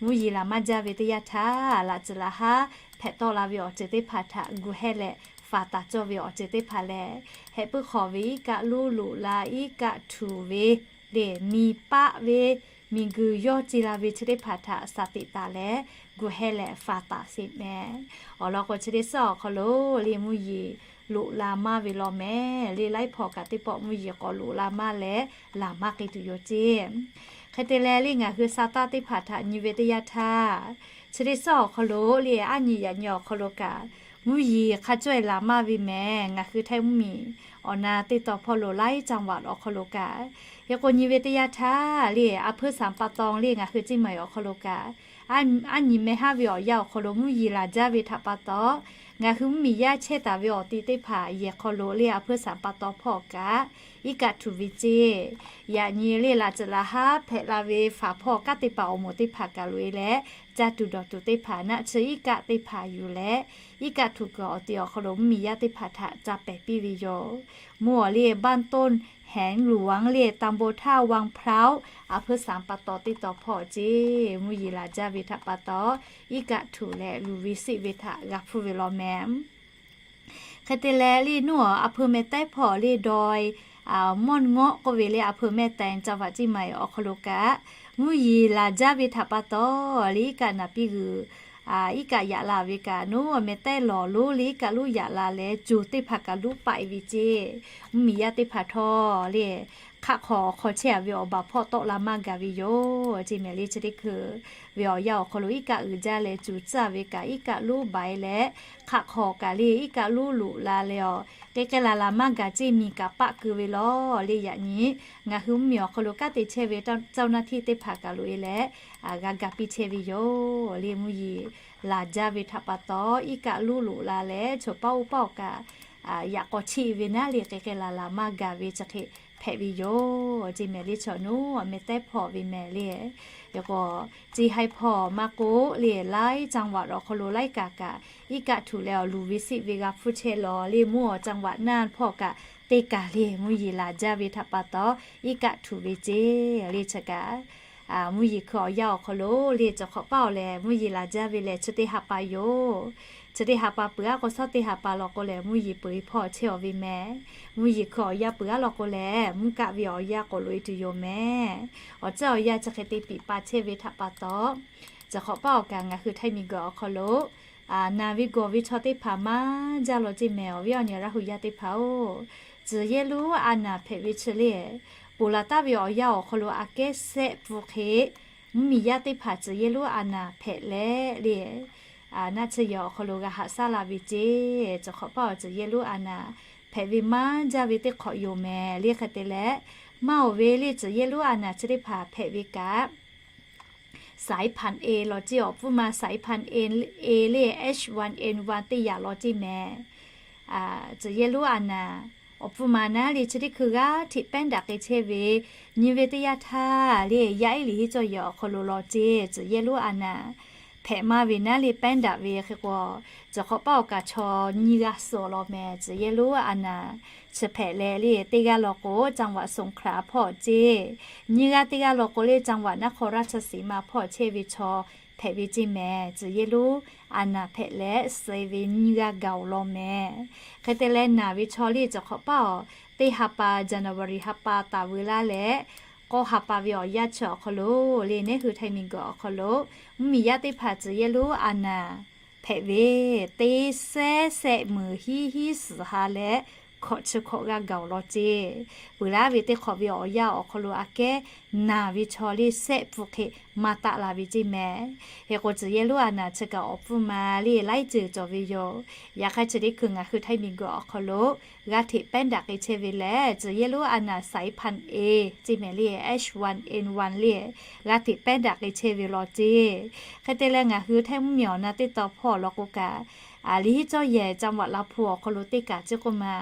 Mvuhˇ yeˬ laˬ maˇ jaˇ ve teˇ yanˇ htaˇ, laꞈ tcuhˍ laꞈ haˉ hpehꞈ tawˆ la ve awˬ ceuˬ teˇ hpaˍ htaꞈ gu hehˇ leh faˍ taˍ cawˇ ve awˬ ceuˬ teˇ hpaˍ lehˬ, heh puiˉ hk'awꞈ ve iˉ kaˆ luˉ loꞈ la, iˉ kaˆ htuꞈ ve le, miˬ paˆ ve, miˬguiˬ yawˇ ce la ve chi teˇ hpaˍ htaꞈ shaˍ tiꞈ taˍ leh gu hehˇ leh faˍ taˍ sheˍ meh. Awˬ lawn k'o, chi teˇ suhˉ awˬ hk'aw lo le mvuhˇ yeˬ loꞈ la maˇ ve law meh. Le laiˉ hpawˇ kaꞈ teˇ pawˆ mvuhˇ yeˬ k'awꞈ loꞈ la maˇ leh laˬ maˇ k'ai tuˬ yoˬ ceˇ. Hk'e te leh le ngaˬ hui sa taˇ teˇ hpaˍ htaꞈ nyi ve teˇ yanˇ htaˇ, chi teˇ suhˉ awˬ hk'aw lo le aˉ nyi yaꞈ nyi awˬ hk'aw lo kaꞈ mvuhˇ yeˬ hk'a cawehˇ laˬ maˇ ve meh. Ngaˬ hui htaiˇ mvuhˇ miˬ awˬ na teˇ taw hpawˇ lo laiˉ จังหวัด awˬ hk'aw lo kaꞈ, hk'e k'o nyi ve teˇ yanˇ htaˇ le aˬ hpeuˇ saˍ pa taw le ngaˬ hui ceˇ maˬ awˬ hk'aw lo kaꞈ, aˉ nyi meh haˉ ve awˬ yanˇ awˬ hk'aw lo mvuhˇ yeˬ laˬ jaˇ ve htaꞈ pa taw, ngaˬ hui mvuhˇ miˬ yaˇ chehˇ taˍ ve awˬ ti teˇ hpaˍ yehˬ hk'aw lo le aˬ hpeuˇ saˍ pa taw hpawˇ kaꞈ iˉ kaˆ htuꞈ ve ceˇ. Yaꞈ nyi le laꞈ tcuhˍ laꞈ haˉ hpehꞈ la ve faˍ hpawˇ kanˉ te paˍ awˬ moˍ teˇ hpaˍ kaꞈ loꞈ e leh, caˇ tuˬ dawˬ tuˬ teˇ hpaˍ naˆ tsuhˇ iˉ kaˆ teˇ hpaˍ yuˬ leh, iˉ kaˆ htuꞈ kuiˬ awˬ ti awˬ hk'aw lo mvuhˇ miˬ yaˇ teˇ hpaˍ htaꞈ ca pehˬ piˇ ve yoˬ. Mvuhˇ awˬ le บ้านต้นแหงหลวง le ตำบลท่าวังพร้าว aˬ hpeuˇ saˍ pa taw teˇ taw hpawˇ ceˇ. Mvuhˇ yeˬ laˬ jaˇ ve htaꞈ pa taw, iˉ kaˆ htuꞈ leh luˬ ve siˆ ve htaꞈ g'a hpfuhˇ ve law meh. Hk'e te leh le nuˇ awˬ aˬ hpeuˇ meh tehˉ hpawˇ le dawˇ mawˇ ngawˆ k'oˆ ve le aˬ hpeuˇ meh tehˉ จังหวัดเชียงใหม่ awˬ hk'aw lo kaꞈ, mvuhˇ yeˬ laˬ jaˇ ve htaꞈ pa taw le iˉ kaˆ naˍ piˇ g'uiˬ iˉ kaˆ yaꞈ la ve kaꞈ, nuˇ awˬ meh tehˉ lawˬ lonˉ le iˉ kaˆ lonˉ yaꞈ la leh, coˬ teˇ hpaˍ kaꞈ lonˉ paˆ e ve ceˇ. Mvuhˇ miˬ yaˇ teˇ hpaˍ htawˇ le hk'aˆ hk'aw hk'aw chehˇ a ve awˬ baˬ hpawˇ tawˆ la maˇ gaˬ ve yoˬ ceˇ meh. Le chi teˇ hkeuꞈ ve awˬ yanˇ awˬ hk'aw lo iˉ kaˆ uiˍ jaˇ leh coˬ tcuhˇ ve kaꞈ iˉ kaˆ lonˉ baˬ e leh, hk'aˆ hk'aw kaꞈ le iˉ kaˆ lonˉ loꞈ la leh, k'e k'e laˬ laˬ maˇ gaˬ ceˇ miˬ kaꞈ paˆ keu ve law. Le yaꞈ nyi ngaˬ hui mvuhˇ miˬ awˬ hk'aw lo kanˉ te chehˇ ve เจ้าหน้าที่ teˇ hpaˍ kaꞈ loꞈ e leh g'a ga piˇ chehˇ ve yoˬ. Le mvuhˇ yeˬ laˬ jaˇ ve htaꞈ pa taw, iˉ kaˆ lonˉ loꞈ la leh chaw paˉ oˇ paˉ awˬ kaꞈ yaꞈ k'aw cheˆ ve naˉ le k'e k'e laˬ laˬ maˇ gaˬ ve chi hk'e hpehꞈ ve yoˬ ceˇ meh. Le chaw nuˇ awˬ meh tehˉ hpawˇ ve meh le. Hk'e k'o, ceˇ haiˬ hpawˇ maˇ k'oˆ le laiˉ จังหวัด awˬ hk'aw lo laiˉ kaꞈ kaꞈ iˉ kaˆ htuꞈ leh awˬ luˬ ve siˆ ve g'a hpfuhˇ chehˇ law. Le mvuhˇ awˬ จังหวัดน่าน hpawˇ kaꞈ teˇ kaˬ le mvuhˇ yeˬ laˬ jaˇ ve htaꞈ pa taw, iˉ kaˆ htuꞈ ve ceˇ. Le chi kaꞈ mvuhˇ yeˬ hkui awˬ yanˇ awˬ hk'aw lo le cawˬ hk'awꞈ paˉ awˬ lehˬ mvuhˇ yeˬ laˬ jaˇ ve lehˬ, chi teˇ ha pa yoˬ. Chi teˇ ha pa peuˬ aˉ k'o shawˉ teˇ ha pa law k'o lehˬ, mvuhˇ yeˬ peuˬ e hpawˇ chehˇ aw ve meh. Mvuhˇ yeˬ hkui awˬ yanˇ peuˬ aˉ law k'o lehˬ, mvuhˇ kaˆ ve awˬ yanˇ k'awꞈ loꞈ e tuˬ yoˬ meh. Awˬ ceuˬ awˬ yanˇ chi hk'e te piˍ pa chehˇ ve htaꞈ pa taw, cawˬ hk'awꞈ paˉ awˬ kaꞈ ngaˬ hui htaiˇ miˬ guiˬ awˬ hk'aw lo naˬ ve gawˬ ve chaw teˇ hpaˍ maˇ jaˇ law ceˇ meh. Awˬ viˉ awˬ nyi Laˇ hu yaˇ teˇ hpaˍ-oˬ, tcuhˬ yehˇ lonˉ a naˍ hpehꞈ ve chi le, ponˬ laˬ taˍ ve awˬ yanˇ awˬ hk'aw lo aꞈ kehˉ sehˆ pfuhˇ hk'e, mvuhˇ miˬ yaˇ teˇ hpaˍ tcuhˬ yehˇ lonˉ a naˍ hpehꞈ leh le, naˆ tsuhˇ yehˬ awˬ hk'aw lo g'a haꞈ shaˉ la ve ceˇ. Cawˬ hk'awꞈ paˉ awˬ tcuhˬ yehˇ lonˉ a naˍ hpehꞈ ve maˇ jaˇ ve teˇ hk'awꞈ yoˬ meh. Le hk'e te leh, maˇ oˬ ve le tcuhˬ yehˇ lonˉ a naˍ chi teˇ hpaˍ hpehꞈ ve kaꞈ, สายพันธุ์ A law ceˇ. Awˬ pfuhˇ ma สายพันธุ์ A le H one N one teˇ yaꞈ law ceˇ meh. Tcuhˬ yehˇ lonˉ a naˍ awˬ pfuhˇ ma naˉ le chi teˇ hkui g'aˇ hteꞈ pehˉ daꞈ k'ai chehˇ ve nyi ve teˇ yanˇ htaˇ le, yaˇ iˉ liꞈ hiˉ cawˇ yehˬ awˬ hk'aw lo law ceˇ, tcuhˬ yehˇ lonˉ a naˍ hpehꞈ maˇ ve naˉ le pehˉ daꞈ ve hk'e k'o, cawˬ hk'awꞈ paˉ awˬ kaꞈ chaw nyiˇ g'aˇ suh law meh. Tcuhˬ yehˇ lonˉ a naˍ chi hpehꞈ leh le, teˇ g'aˇ law k'o จังหวัดสงขลา hpawˇ ceˇ, nyiˇ g'aˇ teˇ g'aˇ law k'o le จังหวัดนครราชสีมา hpawˇ chehˇ ve chaw hpehꞈ ve ceˇ meh. Tcuhˬ yehˇ lonˉ a naˍ hpehꞈ leh suh ve nyiˇ g'aˇ gaˬ oˬ law meh. Hk'e te leh naˬ ve chaw le cawˬ hk'awꞈ paˉ awˬ teˇ ha pa January ha pa taˍ veu laˇ leh, k'awˇ ha pa ve awˬ yanˇ chi awˬ hk'aw lo le, neˉ hui htaiˇ miˬ guiˬ awˬ hk'aw lo mvuhˇ miˬ yaˇ teˇ hpaˍ tcuhˬ yehˇ lonˉ a naˍ hpehꞈ ve teˇ sehˉ sehˆ meuˍ hiˉ hiˉ suhˍ ha leh hkawꞈ chi hkawꞈ g'aˇ gaˬ oˬ law ceˇ. Peuˬ laˇ ve teˇ hk'awꞈ ve awˬ yanˇ awˬ hk'aw lo aꞈ kehˉ naˬ ve chaw le sehˆ pfuhˇ hk'e maˇ taˆ la ve ceˇ mehˍ. Hk'e k'o, tcuhˍ yehˇ lonˉ a naˍ chi kaꞈ awˬ pfuhˇ ma le laiˉ ceuˬ cawˬ ve yoˬ. Yaꞈ hk'aˇ, chi teˇ hkui ngaˬ hui Htaiˇ miˬguiˬ awˬ hk'aw lo g'aˇ hteꞈ pehˉ daꞈ k'ai chehˇ ve lehˬ, tcuhˍ yehˇ lonˉ a naˍ สายพันธุ์ A ceˇ mehˍ le, H one N one le, g'aˇ hteꞈ pehˉ daꞈ k'ai chehˇ ve law ceˇ. Hk'e te leh, ngaˬ hui Htaiˇ mvuhˇmiˬ awˬ na teˇ taw hpawˇ law k'o kaꞈ, a liˇ cawˇ yehˬ จังหวัดลำพูน awˬ hk'aw lo teˇ kaꞈ ceˇ k'oˆ ma,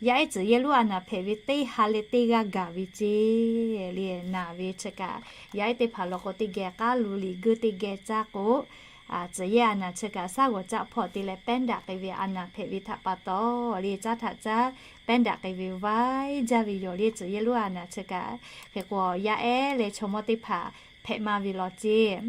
yaˇ ehˉ tcuhˍ yehˇ lonˉ a naˍ hpehꞈ ve teˇ ha leh teˇ g'aˇ gaˬ ve ceˇ le. Naˬ ve chi kaꞈ, yaˇ ehˉ teˇ hpaˍ law k'o, teˇ geh k'aˉ lu liꞈ geuˆ teˇ geh caˇ k'o, tcuhˍ yehˇ a naˍ chi kaꞈ shaˉ g'awˬ caˆ hpawˇ te leh pehˉ daꞈ k'ai ve a naˍ hpehꞈ ve htaꞈ pa taw le, caˉ htaꞈ caˉ pehˉ daꞈ k'ai ve vaiˇ jaˇ ve yoˬ le. Tcuhˍ yehˇ lonˉ a naˍ chi kaꞈ, hk'e k'o, yaˇ ehˉ leh chaw mawˇ teˇ hpaˍ hpehꞈ maˇ ve law ceˇ.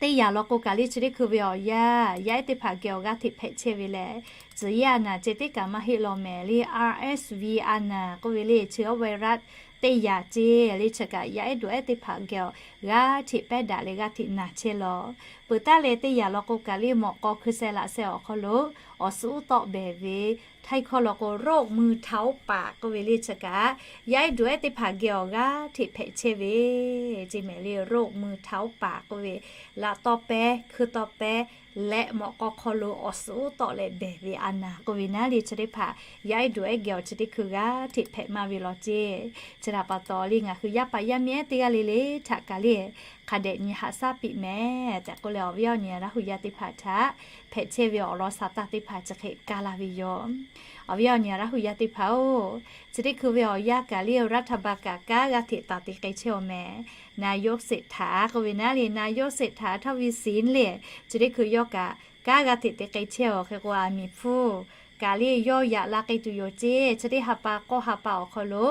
Teˇ yanˇ law k'o kaꞈ le, chi teˇ hkui ve awˬ yanˇ, yaˇ ehˉ teˇ hpaˍ geh awˬ g'aˇ hteꞈ hpehꞈ chehˇ ve lehˬ, tcuhˍ yehˇ a naˍ ceh teˇ kaꞈ maˇ heˆ law mehˍ le, R S V a naˍ k'oˆ ve le, chi awˬ virus teˇ yanˇ ceˇ le, chi kaꞈ yaˇ ehˉ dawꞈ ehˉ teˇ hpaˍ geh awˬ g'aˇ hteꞈ pehˉ daꞈ leh g'aˇ hteꞈ naˬ chehˇ law. Peuˬ taˉ leh teˇ yanˇ law k'o kaꞈ le, mawꞈ k'aw hkui seh laꞈ seh awˬ hk'aw lo awˬ suhˉ uˉ tawˆ behˬ ve, Htaiˇ hkawˇ law k'o โรคมือเท้าปาก k'oˆ ve le chi kaꞈ, yaˇ ehˉ dawꞈ ehˉ teˇ hpaˍ geh awˬ g'aˇ hteꞈ hpehꞈ chehˇ ve ceˇ mehˍ le. โรคมือเท้าปาก k'oˆ ve, laꞈ tawˇ pehˉ hkui tawˇ pehˉ leh mawꞈ k'aw hk'aw lo awˬ suhˉ uˉ tawˆ leh behˬ ve a naˍ k'oˆ ve naˉ le, chi teˇ hpaˍ yaˇ ehˉ dawꞈ ehˉ geh awˬ chi teˇ hkui g'aˇ hteꞈ hpehꞈ maˇ ve law ceˇ. Chi htaꞈ pa taw le, ngaˬ hui yaˇ paˍ yaˇ miˇ ehˉ teˇ g'aˇ le le htaꞈ kaꞈ le, hk'a dehꞈ nyi haꞈ shaˉ piˇ mehˍ tehꞈ k'oˆ leh, awˬ viˉ awˬ nyi Laˇ hu yaˇ teˇ hpaˍ htaꞈ hpehꞈ chehˇ ve awˬ lawn sa taˇ teˇ hpaˍ chi hk'e kaˇ laˇ ve yoˬ. Awˬ viˉ awˬ nyi Laˇ hu yaˇ teˇ hpaˍ-oˬ, chi teˇ hkui ve awˬ yanˇ kaꞈ le, รัฐบาล kaꞈ kanˉ g'aˇ hteꞈ taˍ te k'ai chehˇ awˬ mehˍ. นายกเศรษฐา k'oˆ ve naˉ le, นายกเศรษฐา ทวีสิน le, chi teˇ hkui yawˇ kaꞈ kanˉ g'aˇ hteꞈ te k'ai chehˇ awˬ hk'e k'o, aˬ miˍ hpfuhˇ kaꞈ le yawˇ yaꞈ la k'ai tuˬ yoˬ ceˇ. Chi teˇ ha pa k'awˇ ha pa awˬ hk'aw lo,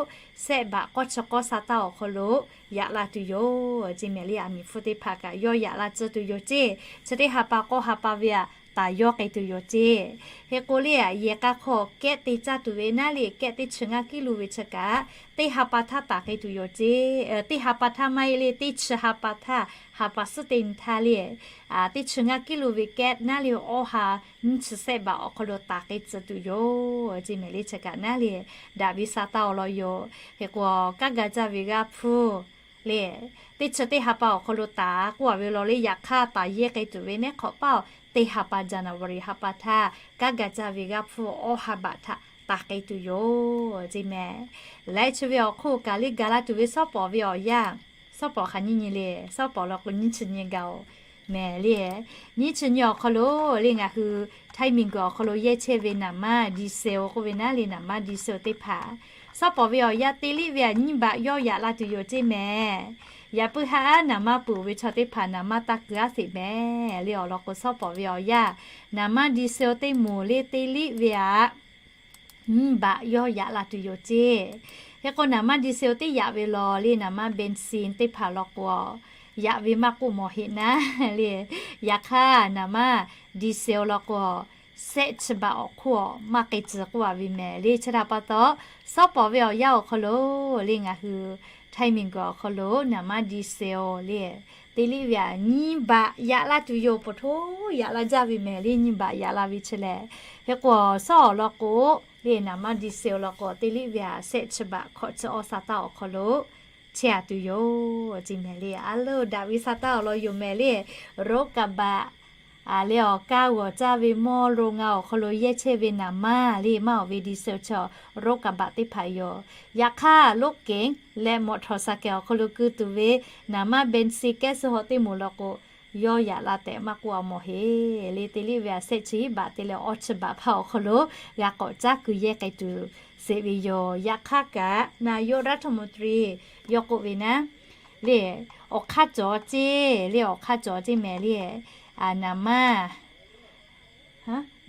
sehˆ baꞈ k'awˇ chi k'awˇ sa taˇ awˬ hk'aw lo yaꞈ la tuˬ yoˬ ceˇ mehˍ le. Aˬ miˍ hpfuhˇ teˇ hpaˍ kaꞈ yawˇ yaꞈ la tcuh tuˬ yoˬ ceˇ. Chi teˇ ha pa k'awˇ ha pa ve aꞈ taˍ yawˇ k'ai tuˬ yoˬ ceˇ. Hk'e k'o le, yehˬ k'a hk'aw kehˉ te caˇ tuˬ ve naˉ le, kehˉ teˇ chi ngaˇ กิโล ve chi kaꞈ, teˇ ha pa htaˇ taˍ k'ai tuˬ yoˬ ceˇ. Teˇ ha pa htaˇ maˇ heˆ le, teˇ chi ha pa htaˇ, ha pa suhˉ teˇ nyi htaˇ le, teˇ chi ngaˇ กิโล ve kehˉ naˉ le, awˇ ha nyiˇ chi sehˆ baꞈ awˬ hk'aw lo taˍ k'ai tcuh tuˬ yoˬ ceˇ mehˍ le. Chi kaꞈ naˉ le, daꞈ ve sa taˇ awˬ lawn yoˬ. Hk'e k'o, kanˉ ga jaˇ ve g'aˇ hpfuhˇ le, teˇ chi teˇ ha pa awˬ hk'aw lo taˍ k'oˆ a ve law le, yaꞈ hk'aˇ taˍ yehˇ k'ai tuˬ ve neˉ hk'awꞈ paˇ-oˬ, teˇ ha pa January ha pa htaˇ kanˉ ga jaˇ ve g'aˇ hpfuhˇ awˇ ha baꞈ htaꞈ taˍ k'ai tuˬ yoˬ ceˇ mehˍ. Laiˉ chi ve awˬ hk'oˆ kaꞈ le, gaˬ la tuˬ ve shawˉ pawˍ ve awˬ yanˇ, shawˉ pawˍ hk'aˬ nyiˇ nyi le, shawˉ pawˍ law k'o nyiˇ chi nyi gaˬ-oˬ mehˍ le. Nyiˇ chi nyi awˬ hk'aw lo le, ngaˬ hui Htaiˇ miˬguiˬ awˬ hk'aw lo yehˇ chehˇ ve naˍ manˇ diesel k'oˆ ve naˉ le, naˍ manˇ diesel teˇ hpaˍ, shawˉ pawˍ ve awˬ yanˇ teˇ liˆ ve aˬ nyiˇ baꞈ yawˇ yaꞈ la tuˬ yoˬ ceˇ mehˍ. Yaꞈ puiˉ haˉ naˍ manˇ peuˬ ve chaw teˇ hpaˍ naˍ manˇ taˇ keu aˉ sheˍ mehˍ le. Awˬ lawn k'o, shawˉ pawˍ ve awˬ yanˇ naˍ manˇ diesel teˇ moˍ le teˇ liˆ ve aˬ nyiˇ baꞈ yawˇ yaꞈ la tuˬ yoˬ ceˇ. Hk'e k'o, naˍ manˇ diesel teˇ yaꞈ ve law le, naˍ manˇ เบนซิน teˇ hpaˍ law k'o, yaꞈ ve maˇ k'oˆ mawˬ heˆ naˉ le. Yaꞈ hk'aˇ, naˍ manˇ diesel law k'o, sehˆ chi baꞈ awˬ hk'oˆ maˇ k'ai tcuh k'oˆ a ve mehˍ le. Chi htaꞈ pa taw, shawˉ pawˍ ve awˬ yanˇ awˬ hk'aw lo le, ngaˬ hui Htaiˇ miˬguiˬ awˬ hk'aw lo naˍ manˇ diesel le, teˇ liˆ ve aˬ nyiˇ baꞈ yaꞈ la tuˬ yoˬ. Poˬ htoˇ yaꞈ la jaˇ ve mehˍ le, nyiˇ baꞈ yaꞈ la ve chi lehˬ. Hk'e k'o, shawˉ awˬ lawn k'o le, naˍ manˇ diesel law k'o, teˇ liˆ ve aˬ sehˆ chi baꞈ hkawꞈ chi awˇ sa taˇ awˬ hk'aw lo chehˇ a tuˬ yoˬ ceˇ mehˍ le. A loˬ, daꞈ ve sa taˇ awˬ lawn yoˬ mehˍ le. รถกระบะ le awˬ kaˇ g'awˬ caˇ ve mawˇ lo ngaˬ awˬ hk'aw lo yehˇ chehˇ ve naˍ manˇ le, maˇ awˬ ve diesel chaw รถกระบะ teˇ hpaˍ yoˬ. Yaꞈ hk'aˇ, รถเก๋ง leh มอเตอร์ไซค์ awˬ hk'aw lo keu tuˬ ve naˍ manˇ เบนซิน แก๊สโซฮอล์ teˇ moˍ law k'o, yawˇ yaꞈ la tehꞈ maˇ k'oˆ a mawˬ heˆ le. Teˇ liˆ ve aˬ sehˆ chi baꞈ te leh awˇ chi baꞈ hpaˇ awˬ hk'aw lo g'a k'awꞈ caˉ keu yehˇ k'ai tuˬ sheˍ ve yoˬ. Yaꞈ hk'aˇ kaꞈ, นายกรัฐมนตรี yawˇ k'oˆ ve naˉ le, awˬ hk'aˇ cawˬ ceˇ le, awˬ hk'aˇ cawˬ ceˇ mehˍ le. Naˍ manˇ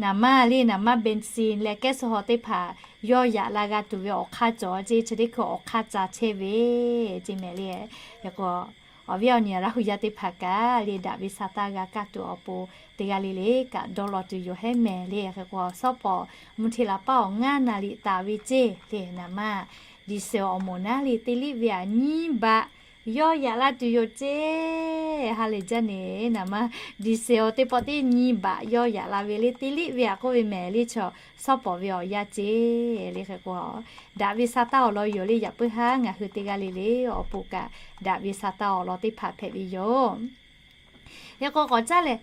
naˍ manˇ le, naˍ manˇ เบนซิน leh แก๊สโซฮอล์ teˇ hpaˍ yawˇ yaꞈ la g'a tuˬ ve awˬ hk'aˇ cawˬ ceˇ. Chi teˇ hkui awˬ hk'aˇ ca chehˇ ve ceˇ mehˍ le. Hk'e k'o, awˬ viˉ awˬ nyi Laˇ hu yaˇ teˇ hpaˍ kaꞈ le, daꞈ ve sa taˇ g'a kaˇ tuˬ awˬ pon teˇ g'aˇ le le kaꞈ dawˇ law tuˬ yoˬ hehˉ mehˍ le. Hk'e k'o, shawˉ pawˍ mvuhˇ hteˇ laˬ paˇ awˬ ngaˇ naˍ riˍ taˍ ve ceˇ le, naˍ manˇ diesel awˬ moˍ naˉ le teˇ liˆ ve aˬ nyiˇ baꞈ Yawˇ yaꞈ la tuˬ yoˬ ceˇ. Ha lehˬ jaˇ neˬ naˍ ma, December teˇ pawˆ teˇ nyi baꞈ yawˇ yaꞈ la ve le, teˇ liˇ ve aꞈ k'oˆ ve mehˍ le chaw, shawˉ pawˍ ve awˬ yanˇ ceˇ le. Hk'e k'o, daꞈ ve sa taˇ awˬ lawn yoˬ le. Yaꞈ puiˉ haˉ ngaˬ hui teˇ g'aˇ le le awˬ pon kaꞈ, daꞈ ve sa taˇ awˬ lawn teˇ hpaˍ hpehꞈ ve yoˬ. Hk'e k'o k'awꞈ caˉ leh,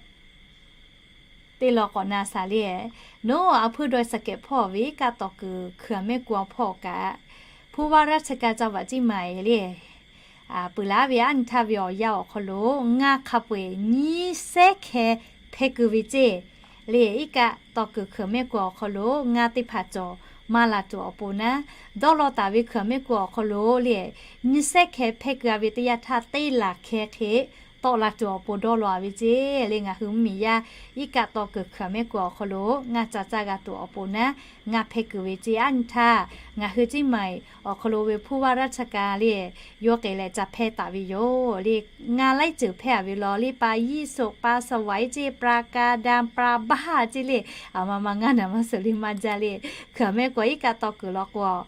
teˇ lawn k'awꞈ na shaˍ le. Nawˬ a hpuiˇ dawˇ suhˍ kehˬ hpawˇ ve iˉ kaˆ tawˍ kuiˬ hkui aˬ mehˆ ku awˬ hpawˇ kaꞈ, ผู้ว่าราชการจังหวัดเชียงใหม่ le, peuˬ laˇ ve aˉ nyi htaˇ ve awˬ yanˇ awˬ hk'aw lo ngaˇ hk'a peu-eˬ nyiˇ sehˉ hkeh hpehˇ kuiˬ ve ceˇ le. Iˉ kaˆ tawˍ kuiˬ hkui aˬ mehˆ ku awˬ hk'aw lo ngaˇ teˇ hpaˍ cawˬ maˇ la tuˬ awˬ pon naˉ, dawˇ law taˍ ve hkui aˬ mehˆ ku awˬ hk'aw lo le, nyiˇ sehˉ hkeh hpehˇ kuiˬ a ve teˇ yanˇ htaˇ teˇ laˬ hkeh hk'e tawˆ la tuˬ awˬ pon dawˇ law a ve ceˇ le. Ngaˬ hui mvuhˇ miˬ yaˇ iˉ kaˆ tawˍ kuiˬ hkui aˬ mehˆ ku awˬ hk'aw lo ngaˇ ca caˇ g'a tuˬ awˬ pon naˉ, ngaˇ hpehˇ kuiˬ ve ceˇ. Aˉ nyi htaˇ ngaˬ hui Ciˇ maiˍ awˬ hk'aw lo ve ผู้ว่าราชการ le, yawˇ k'ai leh ca hpehˇ taˍ ve yoˬ le. Ngaˇ laiˉ ceuˬ hpehˇ a ve law le, ป่ายี่สก, ป่าสวัย ceˇ, ปราการ daꞈ, ปราบ้า ceˇ le, a ma ma ngaˇ naˍ ma suhˍ le maˇ jaˇ le. Hkui aˬ mehˆ ku iˉ kaˆ tawˍ kuiˬ law k'o,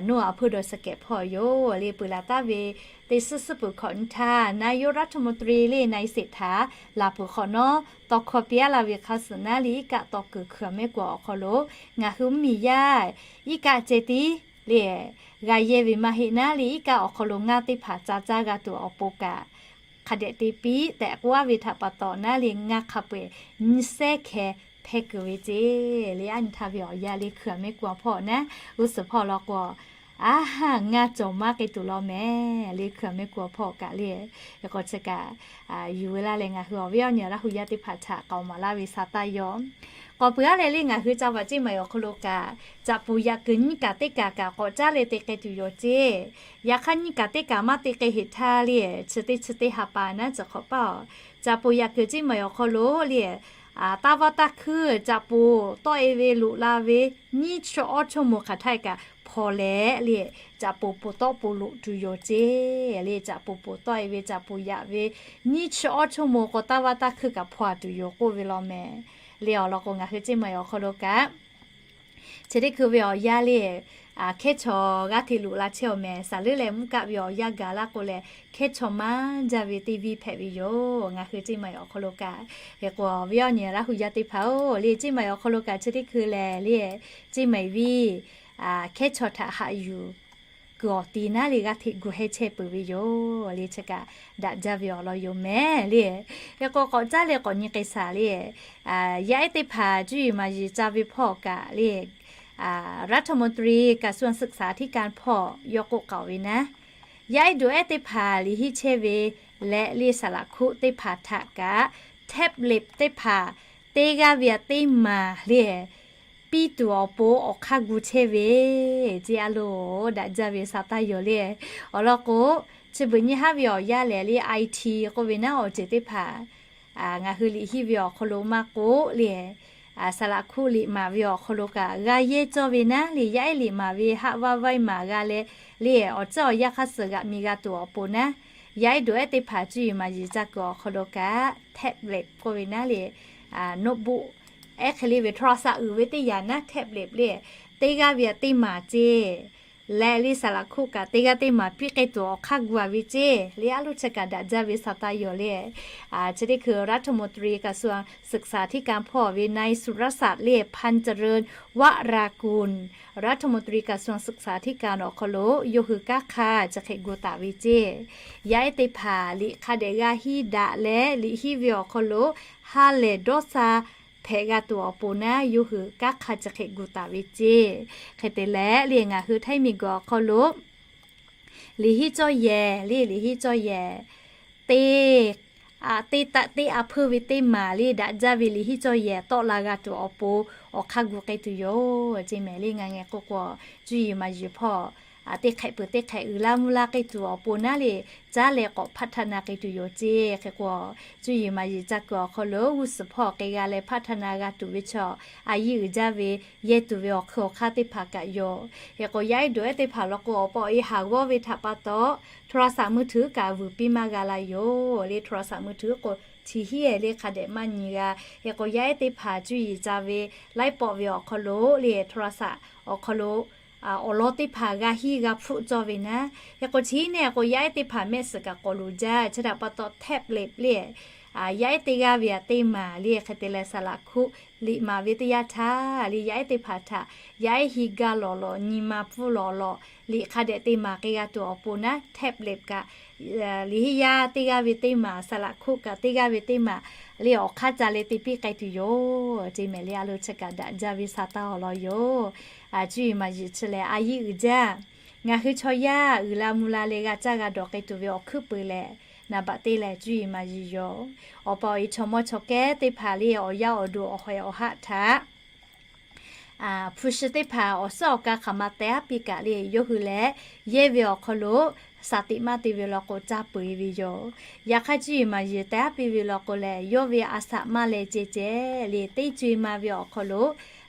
nawˬ a hpuiˇ dawˇ suhˍ kehˬ hpawˇ yoˬ le. Peuˬ laˬ taˍ ve teˇ suhˉ suhˉ peuˬ hkawꞈ nyi htaˇ, นายกรัฐมนตรี le, นายเศรษฐา laˬ peuˬ hk'awꞈ nawˉ, tawˇ hkawˇ piˇ a la ve hk'a suhˍ naˉ le, iˉ kaˆ tawˍ kuiˬ hkui aˬ mehˆ ku awˬ hk'aw lo ngaˬ hui mvuhˇ miˬ yaˇ iˉ kaˆ ceh tiˉ le, g'a yehˇ ve maˇ heˆ naˉ le, iˉ kaˆ awˬ hk'aw lo ngaˇ teˇ hpaˍ ca caˇ g'a tuˬ awˬ pon kaꞈ, hk'a dehꞈ te piˇ tehꞈ k'oˆ a ve htaꞈ pa taw naˉ le, ngaˇ hk'a peu-eˬ nyiˇ sehˉ hkeh hpehˇ kuiˬ ve ceˇ le. Aˉ nyi htaˇ ve awˬ yanˇ le hkui aˬ mehˆ ku awˬ hpawˇ naˉ, g'uˇ suhˍ hpawˇ law k'o, aˉ haˉ ngaˇ cawˬ maˇ k'ai tuˬ law mehˍ le. Hkui aˬ mehˆ ku awˬ hpawˇ kaꞈ le, k'awꞈ chi kaꞈ yuˬ ve laˇ leh ngaˬ hui awˬ viˉ awˬ nyi Laˇ hu yaˇ teˇ hpaˍ htaꞈ k'aoˍ maˍ laˇ ve sa taˇ yaw. K'awꞈ peuˬ a leh le, ngaˬ hui ca vaꞈ Ciˇ maiˍ awˬ hk'aw lo kaꞈ, caꞈ puˍ yaꞈ kuiˬ nyiˇ kaˬ teˇ kaˬ kaꞈ k'awꞈ caˉ leh te k'ai tuˬ yoˬ ceˇ. Yaꞈ hk'aˇ nyiˇ kaˬ teˇ kaˬ maˇ te k'ai heꞈ htaˇ le, chi teˇ chi teˇ ha pa naˉ cawˬ hk'awꞈ paˇ-oˬ. Caꞈ puˍ yaꞈ kuiˬ Ciˇ maiˍ awˬ hk'aw lo le, taˇ vaˇ taˇ hkuiˇ caꞈ puˍ tawˆ e ve loꞈ la ve nyiˇ chi awˇ chawˇ moˍ hk'aˬ htaˇ kaꞈ hpaw leh le, caꞈ puˍ poˬ tawˆ poˬ loꞈ tuˬ yoˬ ceˇ le. Caꞈ puˍ poˬ tawˆ e ve caꞈ puˍ yaꞈ ve nyiˇ chi awˇ chawˇ moˍ k'o, taˇ vaˇ taˇ hkuiˇ kaꞈ hpaw a tuˬ yoˬ k'oˆ ve law mehˍ le. Awˬ lawn k'o, ngaˬ hui Ciˇ maiˍ awˬ hk'aw lo kaꞈ chi teˇ hkui ve awˬ yanˇ le, hkehˉ chaw g'aˇ hteꞈ loꞈ la chehˇ awˬ mehˍ. Saˍ leuˉ leh mvuhˇ kaˆ ve awˬ yanˇ gaˬ laˇ k'o leh, hkehˉ chaw maˇ jaˇ ve teˇ viˇ hpehꞈ ve yoˬ. Ngaˬ hui Ciˇ maiˍ awˬ hk'aw lo kaꞈ, hk'e k'o awˬ viˉ awˬ nyi Laˇ hu yaˇ teˇ hpaˍ-oˬ le, Ciˇ maiˍ awˬ hk'aw lo kaꞈ chi teˇ hkui lehˬ le, Ciˇ maiˍ viˇ hkehˉ chaw htaꞈ haꞈ yuˬ kuiˬ awˬ ti naˉ le g'aˇ hteꞈ gu hehˇ chehˇ peuˬ ve yoˬ le. Chi kaꞈ daꞈ jaˇ ve awˬ lawn yoˬ mehˍ le. Hk'e k'o k'awꞈ caˉ leh k'awꞈ nyi k'ai shaˍ le, yaˇ ehˉ teˇ hpaˍ cuˇ yiˍ maˍ yiˍ ca ve hpawˇ kaꞈ le, รัฐมนตรีกระทรวงศึกษาธิการ hpawˇ yawˇ k'oˆ k'aoˍ ve naˉ, yaˇ ehˉ dawˬ ehˉ teˇ hpaˍ liꞈ hiˆ chehˇ ve leh le saˍ laꞈ hkuˆ teˇ hpaˍ htaꞈ kaꞈ, tablet teˇ hpaˍ teˇ g'aˇ ve aꞈ teˇ maˍ le piˇ tuˬ awˬ pon awˬ hk'aˇ gu chehˇ ve ceˇ. A loˬ, daꞈ jaˇ ve sa taˇ yaw le. Awˬ lawn k'o, chi beuꞈ nyiˇ haˉ ve awˬ yanˇ lehˬ le, IT k'oˆ ve naˉ awˬ ceuˬ teˇ hpaˍ ngaˬ hui liꞈ hiˆ ve awˬ hk'aw lo maˇ k'oˆ le, saˍ laꞈ hkuˆ liꞈ maˍ ve awˬ hk'aw lo kaꞈ g'a yehˇ cawˇ ve naˉ le, yaˇ ehˉ liꞈ maˍ ve haˆ vaˇ vaiˇ maˍ g'a leh le, awˬ ceuˬ awˬ yanˇ hk'aˇ suh g'aꞈ mi g'a tuˬ awˬ pon naˉ, yaˇ ehˉ dawˬ ehˉ teˇ hpaˍ cuˇ yiˍ maˍ yiˍ ca kuiˬ awˬ hk'aw lo kaꞈ, tablet k'oˆ ve naˉ le, notebook, ehˉ hk'e le ve โทรศัพท์ uiˍ ve teˇ yanˇ naˉ, tablet le, teˇ g'aˇ ve aꞈ teˇ maˍ ceˇ. Leh le saˍ laꞈ hkuˆ kaꞈ teˇ g'aˇ teˇ maˍ piˇ k'ai tuˬ awˬ hk'aˇ gu a ve ceˇ. Le a loˬ chi kaꞈ daꞈ jaˇ ve sa taˇ yaw le. Chi teˇ hkui รัฐมนตรีกระทรวงศึกษาธิการ hpawˇ ve นายสุรศักดิ์ le พันเจริญวรากุล รัฐมนตรีกระทรวงศึกษาธิการ awˬ hk'aw lo yawˇ hui kanˉ hk'aˇ chi hk'e gu taˍ ve ceˇ. Yaˇ ehˉ teˇ hpaˍ liꞈ hk'a dehꞈ g'a hiˆ daꞈ leh liꞈ hiˆ ve awˬ hk'aw lo ha lehˬ dawˇ sha hpehꞈ g'a tuˬ awˬ pon naˉ, yawˇ hui kanˉ hk'aˇ chi hk'e gu taˍ ve ceˇ. Hk'e te leh le ngaˬ hui Htaiˇ miˬguiˬ awˬ hk'aw lo liꞈ hiˆ cawˇ yehˬ le, liꞈ hiˆ cawˇ yehˬ teˇ, teˇ taˆ teˇ a hpeuˇ ve teˇ maˍ le daꞈ jaˇ ve liꞈ hiˆ cawˇ yehˬ tawˆ la g'a tuˬ awˬ pon awˬ hk'aˇ gu k'ai tuˬ yoˬ ceˇ mehˍ le. Ngaˬ ngeh k'oˆ k'o, cuˇ yiˍ maˍ yiˍ hpawˇ teˇ hk'ehꞈ peuˬ teˇ hk'ehꞈ uiˍ laˇ mvuh laˇ k'ai tuˬ awˬ pon naˉ le, caˉ leh k'awꞈ พัฒนา k'ai tuˬ yoˬ ceˇ. Hk'e k'o, cuˇ yiˍ maˍ yiˍ ca kuiˬ awˬ hk'aw lo g'uˇ suhˍ hpawˇ k'ai g'a leh พัฒนา g'a tuˬ ve chaw, a yiˇ uiˍ jaˇ ve yehˇ tuˬ ve awˬ hkui awˬ hk'aˇ teˇ hpaˍ kaꞈ yoˬ. Hk'e k'o, yaˇ ehˉ dawˬ ehˉ teˇ hpaˍ law k'o, awˬ pa awˬ e haˍ g'awˇ ve htaꞈ pa taw, โทรศัพท์มือถือ kaꞈ vuiˬ piˇ maˇ g'a la yoˬ le. โทรศัพท์มือถือ k'o, chi hiˉ e le hk'a dehꞈ maˇ nyi g'a. Hk'e k'o, yaˇ ehˉ teˇ hpaˍ cuˇ yiˍ ca ve laiˉ pawˆ ve awˬ hk'aw lo le โทรศัพท์ awˬ hk'aw lo awˬ lawn teˇ hpaˍ g'a hiˇ g'a hpfuhˆ cawˇ ve naˉ. Hk'e k'o chi hiˉ neˇ k'o yaˇ ehˉ teˇ hpaˍ mehˆ suhˍ kaꞈ k'awꞈ loˍ jaˇ. Chi htaꞈ pa taw tablet le, yaˇ ehˉ teˇ g'aˇ ve aꞈ teˇ maˬ le hk'e te leh saˍ laꞈ hkuˆ liꞈ maˍ ve teˇ yanˇ htaˇ le yaˇ ehˉ teˇ hpaˍ htaꞈ yaˇ ehˉ hiˇ gaˇ lawˬ lawˬ nyi ma pfuhˇ lawˬ lawˬ liꞈ hk'a dehꞈ te maˍ k'ai g'a tuˬ awˬ pon naˉ tablet kaꞈ liꞈ hiˉ yaˇ teˇ g'aˇ ve teˇ maˬ saˍ laꞈ hkuˆ kaꞈ teˇ g'aˇ ve teˇ maˬ le awˬ hk'aˇ ca leh te piˇ k'ai tuˬ yoˬ. Ceˇ mehˍ le a lo chi kaꞈ daꞈ jaˇ ve sa taˇ awˬ lawn yoˬ. Cuˇ yiˍ maˍ yiˍ chi lehˬ a yiˇ uiˍ jaˇ. Ngaˬ hui chaw yaˇ uiˍ la mvuh la leh g'a caˇ g'a dawˬ k'ai tuˬ ve awˬ hkuiˉ peuˬ lehˬ, naˍ baꞈ teˇ lehˬ cuˇ yiˍ maˍ yiˍ yoˬ. Awˬ pa awˬ e chaw mawˇ chaw kehˉ teˇ hpaˍ le awˬ yaˇ awˬ duˬ awˬ hawehꞈ awˬ haˆ htaꞈ hpu shi teˇ hpaˍ awˬ suhˉ awˬ ka hk'aˬ ma teh aˉ piˇ kaꞈ le yawˇ hui lehˬ, yehˇ ve awˬ hk'aw lo saˍ teꞈ maˇ te ve law k'o caˇ peu eˬ ve yoˬ. Yaꞈ hk'aˇ cuˇ yiˍ maˍ yiˍ teh aˉ piˇ ve law k'o lehˬ, yawˇ ve a shaꞈ maˇ leh ceh ceh le teˇ co e ma ve awˬ hk'aw lo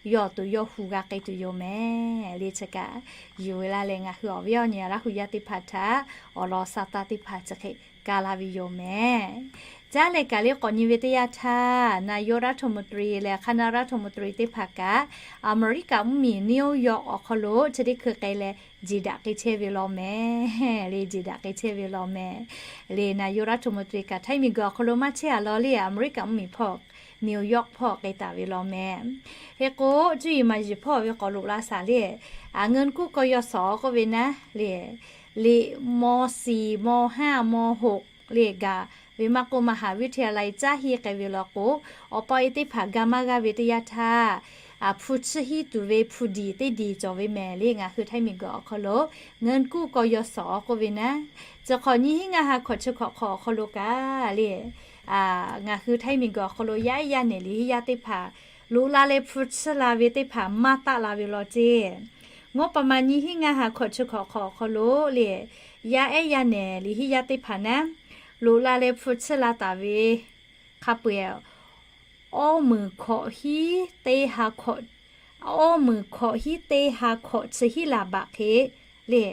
yawˇ awˬ to yawˇ hu g'a k'ai tuˬ yoˬ mehˍ le chi kaꞈ yuˬ ve laˇ leh ngaˬ hui awˬ viˉ awˬ nyi Laˇ hu yaˇ teˇ hpaˍ htaꞈ awˬ lawn sa taˇ teˇ hpaˍ chi hk'e ka la ve yoˬ mehˍ. Caˉ leh kaꞈ le k'awꞈ nyi ve teˇ yanˇ htaˇ, นายกรัฐมนตรี leh คณะรัฐมนตรี teˇ hpaˍ kaꞈ Aˍmeˍriˆkaꞈ mvuhˇmiˬ New York awˬ hk'aw lo chi teˇ hkui k'ai leh jeˬ daꞈ k'ai chehˇ ve law mehˍ le, jeˬ daꞈ k'ai chehˇ ve law mehˍ le. นายกรัฐมนตรี kaꞈ htaiˇ miˬguiˬ awˬ hk'aw lo maˇ chehˇ a law le, Aˍmeˍriˆkaꞈ mvuhˇmiˬ hpawˇ New York hpawˇ k'ai taˍ ve law mehˍ. Hk'e k'o cuˇ yiˍ maˍ yiˍ hpawˇ ve k'awꞈ loꞈ la shaˍ le, ngaˬ kuˇ k'aw yaw shawˍ k'oˆ ve naˉ le, liꞈ ม.สี่ ม.ห้า ม.หก le gaˬ ve maˇ k'oˆ มหาวิทยาลัย caˇ hiˇ k'ai ve law k'o, awˬ pa awˬ e teˇ hpaˍ ga maˇ g'aˇ ve teˇ yanˇ htaˇ, hpu chiˇ hiˉ tuˬ ve hpu diˍ teˇ diˍ cawˬ ve mehˍ le. Ngaˬ hui htaiˇ miˬguiˬ awˬ hk'aw lo ngaˬ kuˇ k'aw yaw shawˍ k'oˆ ve naˉ, chi hk'awꞈ nyiˇ hinˉ ngaˇ ha hkawꞈ chi hkawꞈ hk'awꞈ awˬ hk'aw lo kaꞈ le, ngaˬ hui htaiˇ miˬguiˬ awˬ hk'aw lo yaˇ ehˉ yaˇ nehˬ liꞈ hiˉ yaˇ teˇ hpaˍ loꞈ la leh hpu chiˇ la ve teˇ hpaˍ maˇ taˆ la ve law ceˇ. Ngawˇ pa ma nyiˇ hinˉ ngaˇ ha hkawꞈ chi hkawꞈ hk'awꞈ awˬ hk'aw lo le, yaˇ ehˉ yaˇ nehˬ liꞈ hiˉ yaˇ teˇ hpaˍ naˉ loꞈ la leh hpu chiˇ la taˍ ve hk'a peu-eˬ awˇ meunˍ hkawꞈ hiˉ teˇ ha hkawꞈ, awˇ meunˍ hkawꞈ hiˉ teˇ ha hkawꞈ chi hiˉ laˬ baꞈ hk'e le,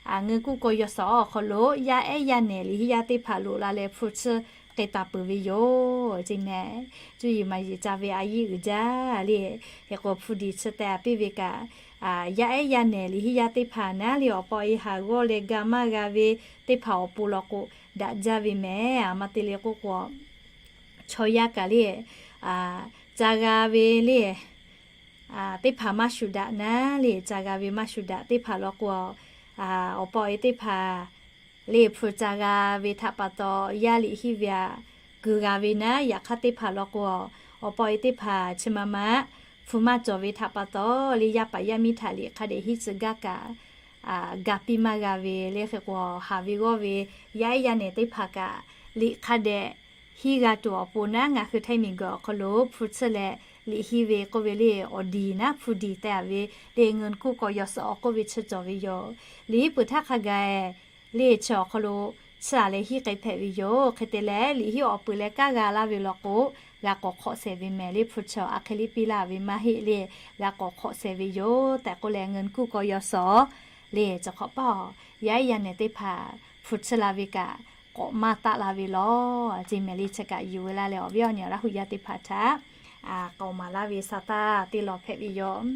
ngaˬ kuˇ k'aw yaw shawˍ awˬ hk'aw lo yaˇ ehˉ yaˇ nehˬ liꞈ hiˉ yaˇ teˇ hpaˍ loꞈ la leh hpu chiˇ k'ai taˍ peuˬ ve yoˬ ceˇ mehˍ. Cuˇ yiˍ maˍ yiˍ ca ve a yiˇ uiˍ jaˇ le. Hk'e k'o hpu diˍ chi teh piˇ ve kaꞈ, yaˇ ehˉ yaˇ nehˬ liꞈ hiˉ yaˇ teˇ hpaˍ naˉ le awˬ pa awˬ e haˍ g'awˇ leh ga maˇ g'a ve teˇ hpaˍ awˬ pon law k'o daꞈ jaˇ ve mehˍ. A ma te le k'oˆ k'o, chaw yaˇ kaꞈ le ca g'a ve le teˇ hpaˍ maˇ shuˍ daꞈ naˉ le, ca g'a ve maˇ shuˍ daꞈ teˇ hpaˍ law k'o, awˬ pa awˬ e teˇ hpaˍ le hpu ca g'a ve htaꞈ pa taw yaˇ liꞈ hiˉ ve aꞈ keu g'a ve naˉ. Yaꞈ hk'aˇ teˇ hpaˍ law k'o, awˬ pa awˬ e teˇ hpaˍ chi ma ma hpu maˇ cawˬ ve htaꞈ pa taw le yaˇ paˍ yaˇ miˇ htaꞈ liꞈ hk'a dehꞈ hiˉ tcuh gaˇ kaꞈ ga piˇ maˇ g'a ve le. Hk'e k'o haˍ ve g'awˇ ve yaˇ ehˉ yaˇ nehˬ teˇ hpaˍ kaꞈ liꞈ hk'a dehꞈ hiˉ g'a tuˬ awˬ pon naˉ ngaˬ hui htaiˇ miˬguiˬ awˬ hk'aw lo hpu chiˇ leh liꞈ hiˉ ve k'oˆ ve le awˬ diˍ naˉ hpu diˍ teh a ve le ngaˬ kuˇ k'aw yaw shawˍ k'oˆ ve chi cawˬ ve yoˬ. Liꞈ hiˉ peuˬ htaˇ hk'a gaˬ le chi awˬ hk'aw lo chiˇ a leh hiˉ k'ai hpehꞈ ve yoˬ. Hk'e te leh liꞈ hiˉ awˬ peuˬ leh kaˇ g'a laˇ ve law k'o, g'a k'awꞈ hk'awꞈ shehˍ ve mehˍ le hpu chi a hk'e liˇ piˇ laˇ ve maˇ heˆ le, g'a k'awꞈ hk'awꞈ shehˍ ve yoˬ tehꞈ k'oˆ leh ngaˬ kuˇ k'aw yaw shawˍ le chi hk'awꞈ paˇ yaˇ ehˉ yaˇ nehˬ teˇ hpaˍ hpu chiˇ la ve kaꞈ k'awꞈ maˇ taˆ la ve law ceˇ mehˍ le. Chi kaꞈ yuˬ ve laˇ leh awˬ viˉ awˬ nyi Laˇ hu yaˇ teˇ hpaˍ htaꞈ k'awꞈ maˍ laˇ ve sa taˇ teˇ law hpehꞈ ve yoˬ.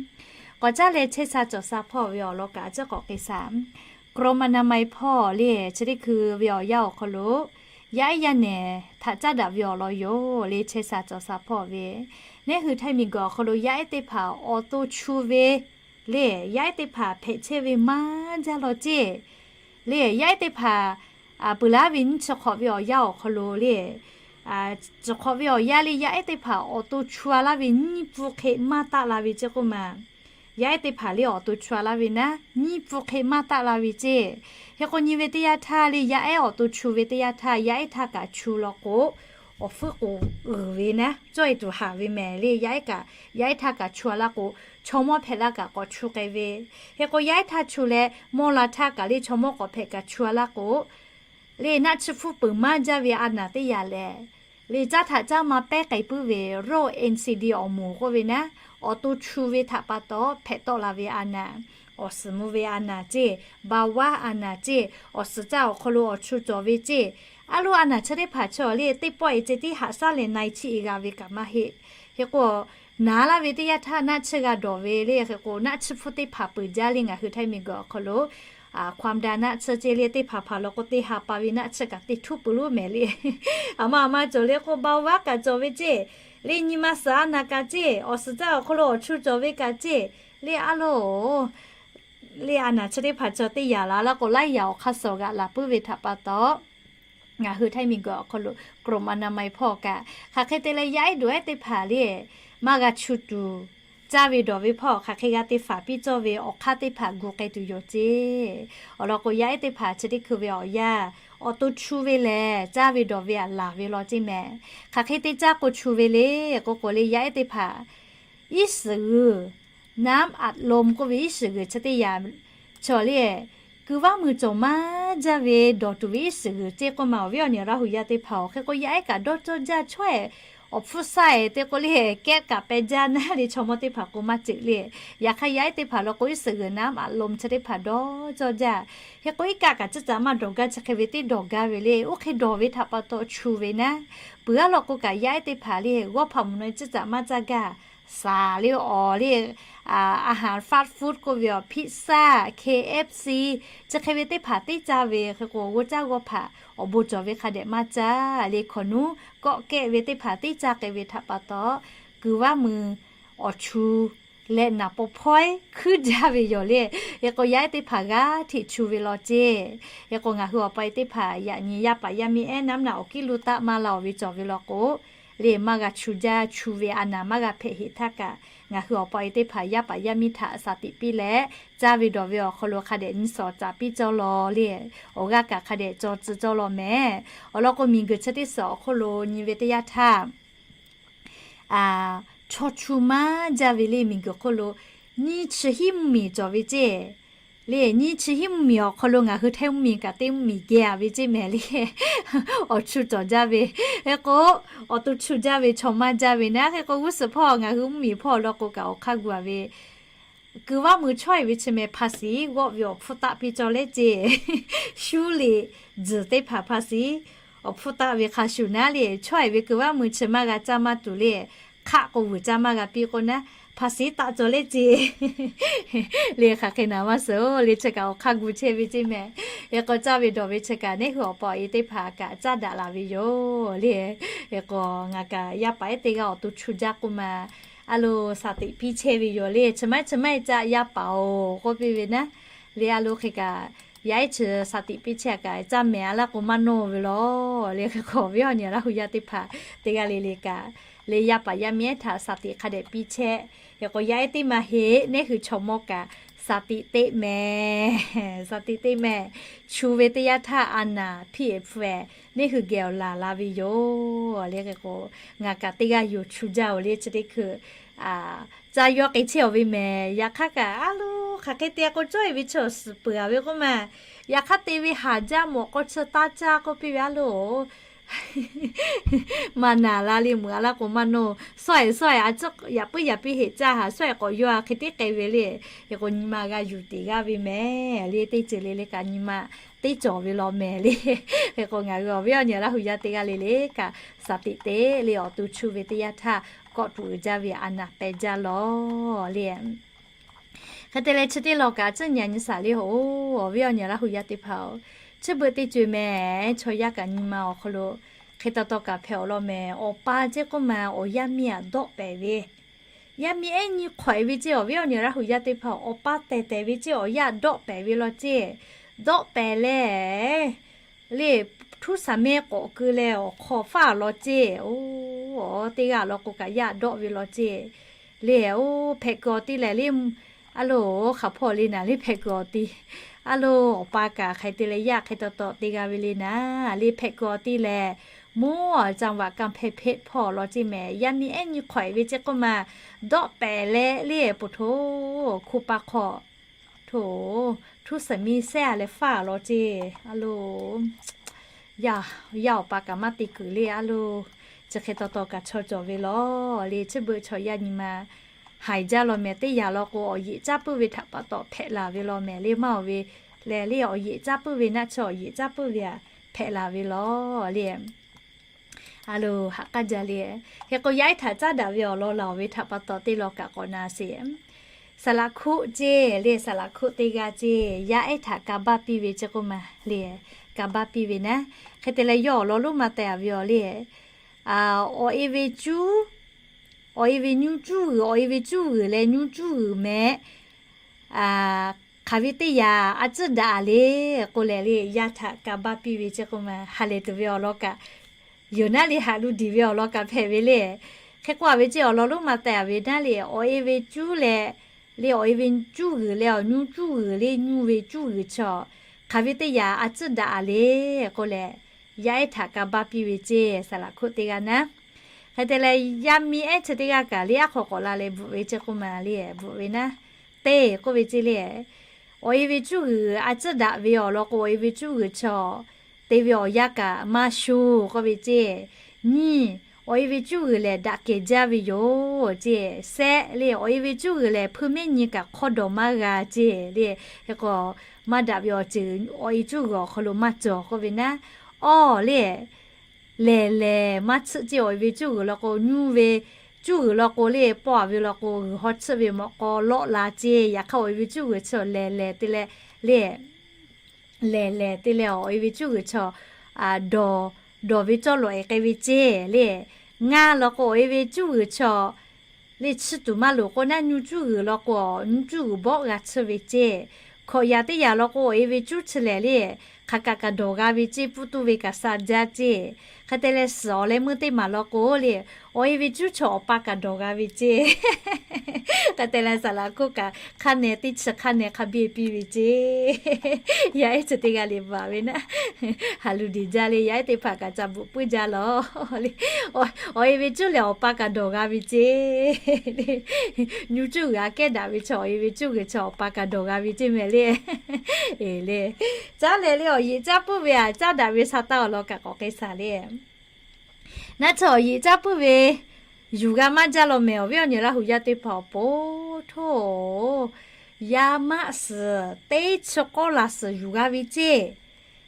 K'awꞈ caˉ leh chehˇ sha cawˬ sha hpawˇ ve awˬ lawn kaꞈ ciˉ k'awꞈ k'ai sha กรมอนามัย hpawˇ le chi teˇ hkui ve awˬ yanˇ awˬ hk'aw lo yaˇ ehˉ yaˇ nehˬ htaꞈ caˉ daꞈ ve awˬ lawn yoˬ le. Chehˇ sha cawˬ sha hpawˇ ve, neˉ hui htaiˇ miˬguiˬ awˬ hk'aw lo yaˇ ehˉ teˇ hpaˍ awˬ to chu ve le, yaˇ ehˉ teˇ hpaˍ hpehꞈ chehˇ ve maˇ jaˇ law ceˇ le. Yaˇ ehˉ teˇ hpaˍ peuˬ laˇ ve nyiˇ chi hk'awꞈ ve awˬ yanˇ awˬ hk'aw lo le, chi hk'awꞈ ve awˬ yanˇ le yaˇ ehˉ teˇ hpaˍ awˬ to chu a laˇ ve nyiˇ pfuhˇ hk'e maˇ taˆ la ve ceˇ k'oˆ ma. Yaˇ ehˉ teˇ hpaˍ le awˬ to chu a laˇ ve naˉ nyiˇ pfuhˇ hk'e maˇ taˆ la ve ceˇ. Hk'e k'o nyi ve teˇ yanˇ htaˇ le yaˇ ehˉ awˬ to chu ve teˇ yanˇ htaˇ yaˇ ehˉ htaˇ kaꞈ chu law k'o, awˬ hpfuhˇ k'oˍ uiˍ ve naˉ cawˇ e tuˬ haˍ ve mehˍ le. Yaˇ ehˉ kaꞈ yaˇ ehˉ htaˇ kaꞈ chu a laˇ k'o, chaw mawˇ hpehꞈ laˇ kaꞈ k'awꞈ chu k'ai ve. Hk'e k'o yaˇ ehˉ htaˇ chu leh mawˇ la htaˇ kaꞈ le chaw mawˇ k'awꞈ hpehꞈ kaꞈ chu a laˇ k'o, le naˆ chi hpfuhˇ peuˬ maˇ jaˇ ve a naˍ teˇ yanˇ lehˬ, le caˉ htaꞈ caˉ ma pehˉ k'ai puiˉ ve โรค เอ็น ซี ดี awˬ moˍ k'oˆ ve naˉ, awˬ to chu ve htaꞈ pa taw hpehꞈ tawˆ la ve a naˍ, awˬ suhˍ mvuh ve a naˍ ceˇ, เบาหวาน a naˍ ceˇ, awˬ suhˍ caˇ awˬ hk'aw lo awˬ chu cawˬ ve ceˇ. A lo a naˍ chi teˇ hpaˍ chi awˬ le teˇ pawˆ e ceh tiˉ haꞈ shaˉ leh na e chiˇ e g'a ve kaꞈ maˇ heˆ. Hk'e k'o Naˍ laˇ ve teˇ yanˇ htaˇ naˆ tsuhˇ g'a dawˬ ve le. Hk'e k'o naˆ tsuhˇ hpfuhˇ teˇ hpaˍ peuˬ jaˇ le. Ngaˬ hui Htaiˇ miˬguiˬ awˬ hk'aw lo ความดัน naˆ tsuhˇ ceˇ le, teˇ hpaˍ hpaˍ law k'o teˇ ha pa ve naˆ tsuhˇ kaꞈ te htuˉ peuˬ loˉ mehˍ le. Aˬ ma aˬ ma cawˬ le k'o เบาหวาน kaꞈ cawˬ ve ceˇ le, nyi ma suhˍ a naˍ kaꞈ ceˇ, awˬ suhˍ caˇ awˬ hk'aw lo awˬ chu cawˬ ve kaꞈ ceˇ le, a loˬ le a naˍ chi teˇ hpaˍ cawˬ teˇ yanˇ la laˇ k'o laiˉ yanˇ awˬ hk'aˇ suh g'aꞈ laˬ puiˉ ve htaꞈ pa taw, ngaˬ hui Htaiˇ miˬguiˬ awˬ hk'aw lo กรมอนามัย hpawˇ kaꞈ hk'aˬ hk'e te leh yaˇ ehˉ dawˬ ehˉ teˇ hpaˍ le maˇ g'a chu tuˬ, caˇ ve dawˬ ve hpawˇ hk'aˬ hk'e g'a te faˍ piˇ cawˇ ve awˬ hk'aˇ teˇ hpaˍ gu k'ai tuˬ yoˬ ceˇ. Awˬ lawn k'o yaˇ ehˉ teˇ hpaˍ chi teˇ hkui ve awˬ yanˇ awˬ to chu ve lehˬ, caˇ ve dawˬ ve aꞈ laˬ ve law ceˇ mehˍ. Hk'aˬ hk'e te caˇ k'o chu ve le k'oˆ k'o le, yaˇ ehˉ teˇ hpaˍ iˉ shiˍ g'uiˬ, น้ำอัดลม k'oˆ ve iˉ shiˍ g'uiˬ chi teˇ yanˇ cawˬ le. Kuiˬ vaˇ mui cawˬ maˇ jaˇ ve dawˬ tuˬ ve iˉ shiˍ g'uiˬ ceˇ k'oˆ ma, awˬ viˉ awˬ nyi Laˇ hu yaˇ teˇ hpaˍ-oˬ. Hk'e k'o yaˇ ehˉ kaꞈ dawˇ cawˇ jaˇ chaweh, awˬ hpfuhˇ saˇ-e te k'o le, kehˉ kaꞈ peh jaˇ naˉ le, chaw mawˇ teˇ hpaˍ k'o maˇ ceuˬ le. Yaꞈ hk'aˇ yaˇ ehˉ teˇ hpaˍ law k'o iˉ shiˍ g'uiˬ น้ำอัดลม chi teˇ hpaˍ dawˇ cawˇ jaˇ. Hk'e k'o iˉ kaˆ kaꞈ ciˇ caꞈ maˇ dawˬ gaˇ, chi hk'e ve teˇ dawˬ gaˇ ve le. Oˇ hk'e dawˬ ve htaꞈ pa taw chu ve naˉ. Peuˬ aˉ law k'o kaꞈ yaˇ ehˉ teˇ hpaˍ le g'awˇ hpaꞈ mvuhˬ naw ciˇ caꞈ maˇ caˇ gaˇ. Saˍ le awˬ le, อาหาร fast food ก oˆ ve awˬ พิซซ่า เคเอฟซี chi hk'e ve teˇ hpaˍ teˇ caˇ ve. Hk'e k'o g'uˇ caˇ g'awˇ hpaꞈ awˬ bon cawˬ ve hk'a dehꞈ maˇ caˇ le. Hkawnˍ nuˉ kawˆ kehˆ ve teˇ hpaˍ teˇ caˇ k'ai ve htaꞈ pa taw, kuiˬ vaˇ mui awˬ chu leh naˍ paw hpawehˇ hkuiˉ jaˇ ve yoˬ le. Hk'e k'o yaˇ ehˉ teˇ hpaˍ g'aˇ hteꞈ chu ve law ceˇ. Hk'e k'o ngaˬ hui awˬ pa e teˇ hpaˍ yaꞈ nyi yaˇ paˍ yaˇ miˇ ehˉ naˉ naꞈ awˬ kiˉ lo taˆ maˇ la-oˬ ve cawˬ ve law k'o, le maˇ g'a chu jaˇ. Chu ve a naˍ maˇ g'a hpehꞈ heꞈ htaˇ kaꞈ, ngaˬ hui awˬ pa e teˇ hpaˍ yaˇ paˍ yaˇ miˇ htaꞈ สติ piˇ leh, caˇ ve dawˬ ve awˬ hk'aw lo hk'a dehꞈ nyi sawˍ caˍ piˇ cawˇ law le. Awˬ g'aˇ kaꞈ hk'a dehꞈ caw tcuh cawˇ law mehˍ. Awˬ lawn k'o miˬguiˬ chi teˇ suhˍ awˬ hk'oˆ lo nyi ve teˇ yanˇ htaˇ, chaw chu maˇ jaˇ ve le. Miˬguiˬ hk'oˆ lo nyiˇ chi hiˉ mvuhˇmiˬ cawˬ ve ceˇ le. Nyiˇ chi hiˉ mvuhˇmiˬ awˬ hk'aw lo ngaˬ hui Htaiˇ mvuhˇmiˬ kaꞈ teˇ mvuhˇmiˬ geh a ve ceˇ mehˍ le. Awˬ chu cawˬ jaˇ ve, hk'e k'o awˬ to chu jaˇ ve chaw maˇ jaˇ ve naˉ. Hk'e k'o g'uˇ suhˍ hpawˇ ngaˬ hui mvuhˇmiˬ hpawˇ law k'o kaꞈ awˬ hk'aˇ gu a ve kuiˬ vaˇ mui chaweh ve chi mehˍ ภาษี g'awˆ ve awˬ hpfuhˇ taˆ piˇ cawˇ leh ceˇ. Shu liꞈ tzuhˬ teˇ hpaˍ ภาษี awˬ hpfuhˇ taˆ ve hk'a shuˍ naˉ le, chaweh ve kuiˬ vaˇ mui chi maˇ g'a caˇ maˇ tuˬ le, hk'aˆ k'o vuiˬ caˇ maˇ g'a piˇ k'o naˉ, ภาษี taˆ cawˬ leh ceˇ. Le hk'aˬ hk'e naˍ maˇ suhˍ-oˬ le, chi kaꞈ awˬ hk'aˇ gu chehˇ ve ceˇ mehˍ. Hk'e k'o caˇ ve dawˬ ve chi kaꞈ neˇ hui awˬ pa awˬ e teˇ hpaˍ kaꞈ caˇ daꞈ laˬ ve yoˬ le. Hk'e k'o ngaˬ kaꞈ yaˇ paˍ ehˉ teˇ g'aˇ awˬ to chu jaˇ k'oˆ ma, a lo สติ piˇ chehˇ ve yoˬ le. Chi maˇ heˆ chi maˇ heˆ caˇ yaˇ paˍ-oˬ k'oˆ piˇ ve naˉ. Le a lo hk'e kaꞈ yaˇ ehˉ chi สติ piˇ chehˇ kaꞈ caˇ mehˍ a laˇ k'o maˇ nawˇ ve law le. Hk'e k'o awˬ viˉ awˬ nyi Laˇ hu yaˇ teˇ hpaˍ teˇ g'aˇ le le kaꞈ, le yaˇ paˍ yaˇ miˇ ehˉ htaꞈ สติ hk'a dehꞈ piˇ chehˇ. Hk'e k'o yaˇ ehˉ teˇ maˇ heˆ, neˇ hui chaw mawˇ kaꞈ สติ teˇ mehˍ, สติ teˇ mehˍ. Chu ve teˇ yanˇ htaˇ a naˍ hpiˇ-eˍ hpfuhˇ-eˍ, neˇ hui geh awˬ laˬ la ve yoˬ le. Hk'e k'o ngaˬ kaꞈ teˇ g'aˇ yoˬ chu jaˇ-oˬ le. Chi teˇ hkui caˇ yawˇ k'ai chehˇ-aˬ ve mehˍ. Yaꞈ hk'aˇ kaꞈ a lo hk'aˬ hk'e te k'o cawˇ-e ve chi awˬ suhˍ peuˬ-a ve k'oˆ ma. Yaꞈ hk'aˇ te ve haˍ jaˇ mawˬ k'aw chi taˇ caˇ k'oˆ piˇ ve a lo maˇ naˍ la le. Meuꞈ a laˇ k'o maˇ nawˇ, sawˉ-eˬ sawˉ-eˬ a ciˉ yaꞈ puiˉ yaꞈ piˇ heꞈ caˇ haˍ, sawˉ-eˬ k'awꞈ yawˇ a hk'e teˇ k'ai ve le. Hk'e k'o nyi ma g'a yuˬ teꞈ g'aˇ ve mehˍ le. Teˇ ceuˬ le le kaꞈ nyi ma teˇ cawˬ ve law mehˍ le. Hk'e k'o ngaˬ hui awˬ viˉ awˬ nyi Laˇ hu yaˇ teˇ g'aˇ le le kaꞈ สติ teˇ le awˬ to chu ve teˇ yanˇ htaˇ kawˆ tuˬ uiˍ jaˇ ve a naˍ peh jaˇ law le. Hk'e te leh chi teˇ lawn kaꞈ tcuhˉ nyi a nyi shaˍ le hoꞈ. Awˬ viˉ awˬ nyi Laˇ hu yaˇ teˇ hpaˍ-oˬ, chi beuꞈ teˇ ceuˬ mehˍ. Chaw yaˇ kaꞈ nyi ma awˬ hk'aw lo hk'e taw taw kaꞈ hpehꞈ-aˬ law mehˍ. Awˬ pa ceˇ k'oˆ ma awˬ yaˇ miˇ aꞈ dawˆ pehˍ ve, yaˇ miˇ ehˉ nyi hk'awꞈ-e ve ceˇ. Awˬ viˉ awˬ nyi Laˇ hu yaˇ teˇ hpaˍ awˬ pa tehˬ tehˬ ve ceˇ, awˬ yaˇ dawˆ pehˍ ve law ceˇ. Dawˆ pehˍ leh le, htuˉ shaˍ mehˇ k'awꞈ keu leh awˬ hk'aw faˉ-aˬ law ceˇ. Oˇ, teˇ g'aˇ law k'o kaꞈ yaˇ dawˆ ve law ceˇ. Le oˇ hpehꞈ kuiˬ awˬ ti lehˬ le, a loˬ hk'aˬ hpawˇ le naˍ le hpehꞈ kuiˬ awˬ ti. A loˬ awˬ pa kaꞈ hk'e te leh yaˇ hk'e taw taw te g'a ve le naˍ. Le hpehꞈ kuiˬ awˬ ti lehˬ, mvuhˇ awˬ จังหวัดกำแพงเพชร hpawˇ law ceˇ mehˍ. Yaˇ miˇ ehˉ nyi hk'awꞈ-e ve ceˇ k'oˆ ma, dawˆ pehˍ leh le, poˬ htoˬ, hko pa hk'aw htoˬ, htuˉ shaˍ miˇ sehˉ-a leh faˉ-aˬ law ceˇ. A loˬ, yaˇ awˬ pa kaꞈ maˇ te kuiˬ le a loˬ. Chi hk'e taw taw kaꞈ chaw cawˬ ve law le. Chi beuꞈ chaw yaˇ nyi ma haiˬ jaˇ law mehˍ. Teˇ yanˇ law k'o awˬ yeꞈ caˉ puiˉ ve htaꞈ pa taw hpehꞈ laˬ ve law mehˍ le. Maˇ-oˬ ve lehˬ le, awˬ yeꞈ caˉ puiˉ ve naˆ chi awˬ yeꞈ caˉ puiˉ ve-a hpehꞈ laˬ ve law le. A lo, haꞈ k'aˇ jaˇ le. Hk'e k'o, yaˇ ehˉ htaꞈ caˉ daꞈ ve awˬ lawn laˬ ve htaꞈ pa taw te law kaꞈ k'awꞈ na sheˍ. Saˍ laꞈ hkoˆ ceˇ le, saˍ laꞈ hkoˆ teˇ g'aˇ ceˇ, yaˇ ehˉ htaꞈ ka baˇ piˇ ve ceˇ k'oˆ ma le, ka baˇ piˇ ve naˉ. Hk'e te leh, yawˇ awˬ lawn lonˉ ma teh a ve awˬ le, awˬ e ve cuˉ, awˬ e ve nyiˇ cuˉ g'uiˬ, awˬ e ve cuˉ g'uiˬ leh nyiˇ cuˉ g'uiˬ meh, hk'aˬ ve teˇ yanˇ a tcuhˉ daꞈ a le k'oˆ leh le, yaˇ htaꞈ ka baˇ piˇ ve ceˇ k'oˆ ma, ha lehˬ tuˬ ve awˬ lawn kaꞈ yonˍ naˉ le, haꞈ lu diˬ ve awˬ lawn kaꞈ hpehꞈ ve le. Hk'e k'oˆ a ve ceˇ, awˬ lawn lonˉ ma teh a ve naˉ le, awˬ e ve cuˉ leh le, awˬ e ve cuˉ g'uiˬ leh awˬ nyiˇ cuˉ g'uiˬ le, nyiˇ ve cuˉ g'uiˬ chaw hk'aˬ ve teˇ yanˇ a tcuhˉ daꞈ a le k'oˆ leh, yaˇ ehˉ htaꞈ ka baˇ piˇ ve ceˇ, saˍ laꞈ hkoˆ teˇ g'aˇ naˉ. Hk'e te leh, yaˇ miˇ ehˉ chi teˇ g'aˇ kaꞈ le, aˉ hk'aw k'awꞈ la leh bvuhꞈ ve ceˇ k'oˆ ma le, bvuhꞈ ve naˉ, teˇ k'oˆ ve ceˇ le, awˬ e ve cuˉ g'uiˬ a tcuhˉ daꞈ ve awˬ lawn k'o, awˬ e ve cuˉ g'uiˬ chaw te ve awˬ yanˇ kaꞈ maˇ sho k'oˆ ve ceˇ. Nyiˇ, awˬ e ve cuˉ g'uiˬ lehˬ daꞈ kehˬ jaˇ ve yoˬ ceˇ. Sehˆ le, awˬ e ve cuˉ g'uiˬ lehˬ hpui mehˉ nyi kaꞈ hk'awˇ dawˬ maˇ g'a ceˇ le. Hk'e k'o, maˇ daꞈ ve awˬ ceuˬ awˬ e cuˉ g'uiˬ awˬ hk'aw lo maˇ cawˬ k'oˆ ve naˉ. Awˇ le, lehˬ lehˬ maˇ tsuhˆ ceˇ, awˬ e ve cuˉ g'uiˬ law k'o, nyiˇ ve cuˉ g'uiˬ law k'o le, pawˆ a ve law k'o, g'uiˬ haw tsuhˆ ve mawꞈ k'aw lawˆ la ceˇ. Yaꞈ hk'aˇ, awˬ e ve cuˉ g'uiˬ chaw lehˬ lehˬ te leh le, lehˬ lehˬ te leh awˬ e ve cuˉ g'uiˬ chaw dawˬ, dawˬ ve cawˇ lawꞈ e k'ai ve ceˇ le. Ngaˇ law k'o, awˬ e ve cuˉ g'uiˬ chaw le, chiˇ tuˬ maˇ loˍ k'o naˉ, nyiˇ cuˉ g'uiˬ law k'o, nyiˇ cuˉ g'uiˬ bawˆ g'a tsuhˇ ve ceˇ. Hkawꞈ yaꞈ teˇ yanˇ law k'o, awˬ e ve cuˉ chi lehˬ le, hk'aˬ kaꞈ kaꞈ dawˬ g'a ve ceˇ, puˇ tuˇ ve kaꞈ sha jaˇ ceˇ. Hk'e te leh, suhˍ awˬ leh meuˇ teˇ maˬ law k'o le, awˬ e ve cuˉ chaw awˬ pa kaꞈ dawˬ g'a ve ceˇ. Hk'e te leh, saˍ laꞈ hkoˆ kaꞈ hk'aˇ neh teˇ chi hk'aˇ neh hk'a biˇ piˇ ve ceˇ. Yaˇ ehˉ chi teˇ g'aˇ le bvuhꞈ ve naˉ, haꞈ lu diˬ jaˇ le, yaˇ ehˉ teˇ hpaˍ kaꞈ ca bvuhꞈ puiˉ jaˇ lawˬ le. Awˬ e ve cuˉ lehˬ awˬ pa kaꞈ dawˬ g'a ve ceˇ. Nyiˇ cuˉ g'uiˬ aꞈ kehˉ daꞈ ve chaw, awˬ e ve cuˉ g'uiˬ chaw awˬ pa kaꞈ dawˬ g'a ve ceˇ mehˍ le. Eˬ le, caˉ leh le, awˬ yeꞈ caˇ puiˉ ve aꞈ caˉ daꞈ ve sha taˇ awˬ lawn kaꞈ k'awꞈ k'ai shaˍ le. Naˉ chi awˬ yeꞈ caˇ puiˉ ve, yuˬ g'a maˇ jaˇ law mehˍ, awˬ viˉ awˬ nyi Laˇ hu yaˇ teˇ hpaˍ awˬ po htoˇ, yaˇ maˆ suhˍ teˇ chi k'awˇ laˬ suhˍ yuˬ g'a ve ceˇ.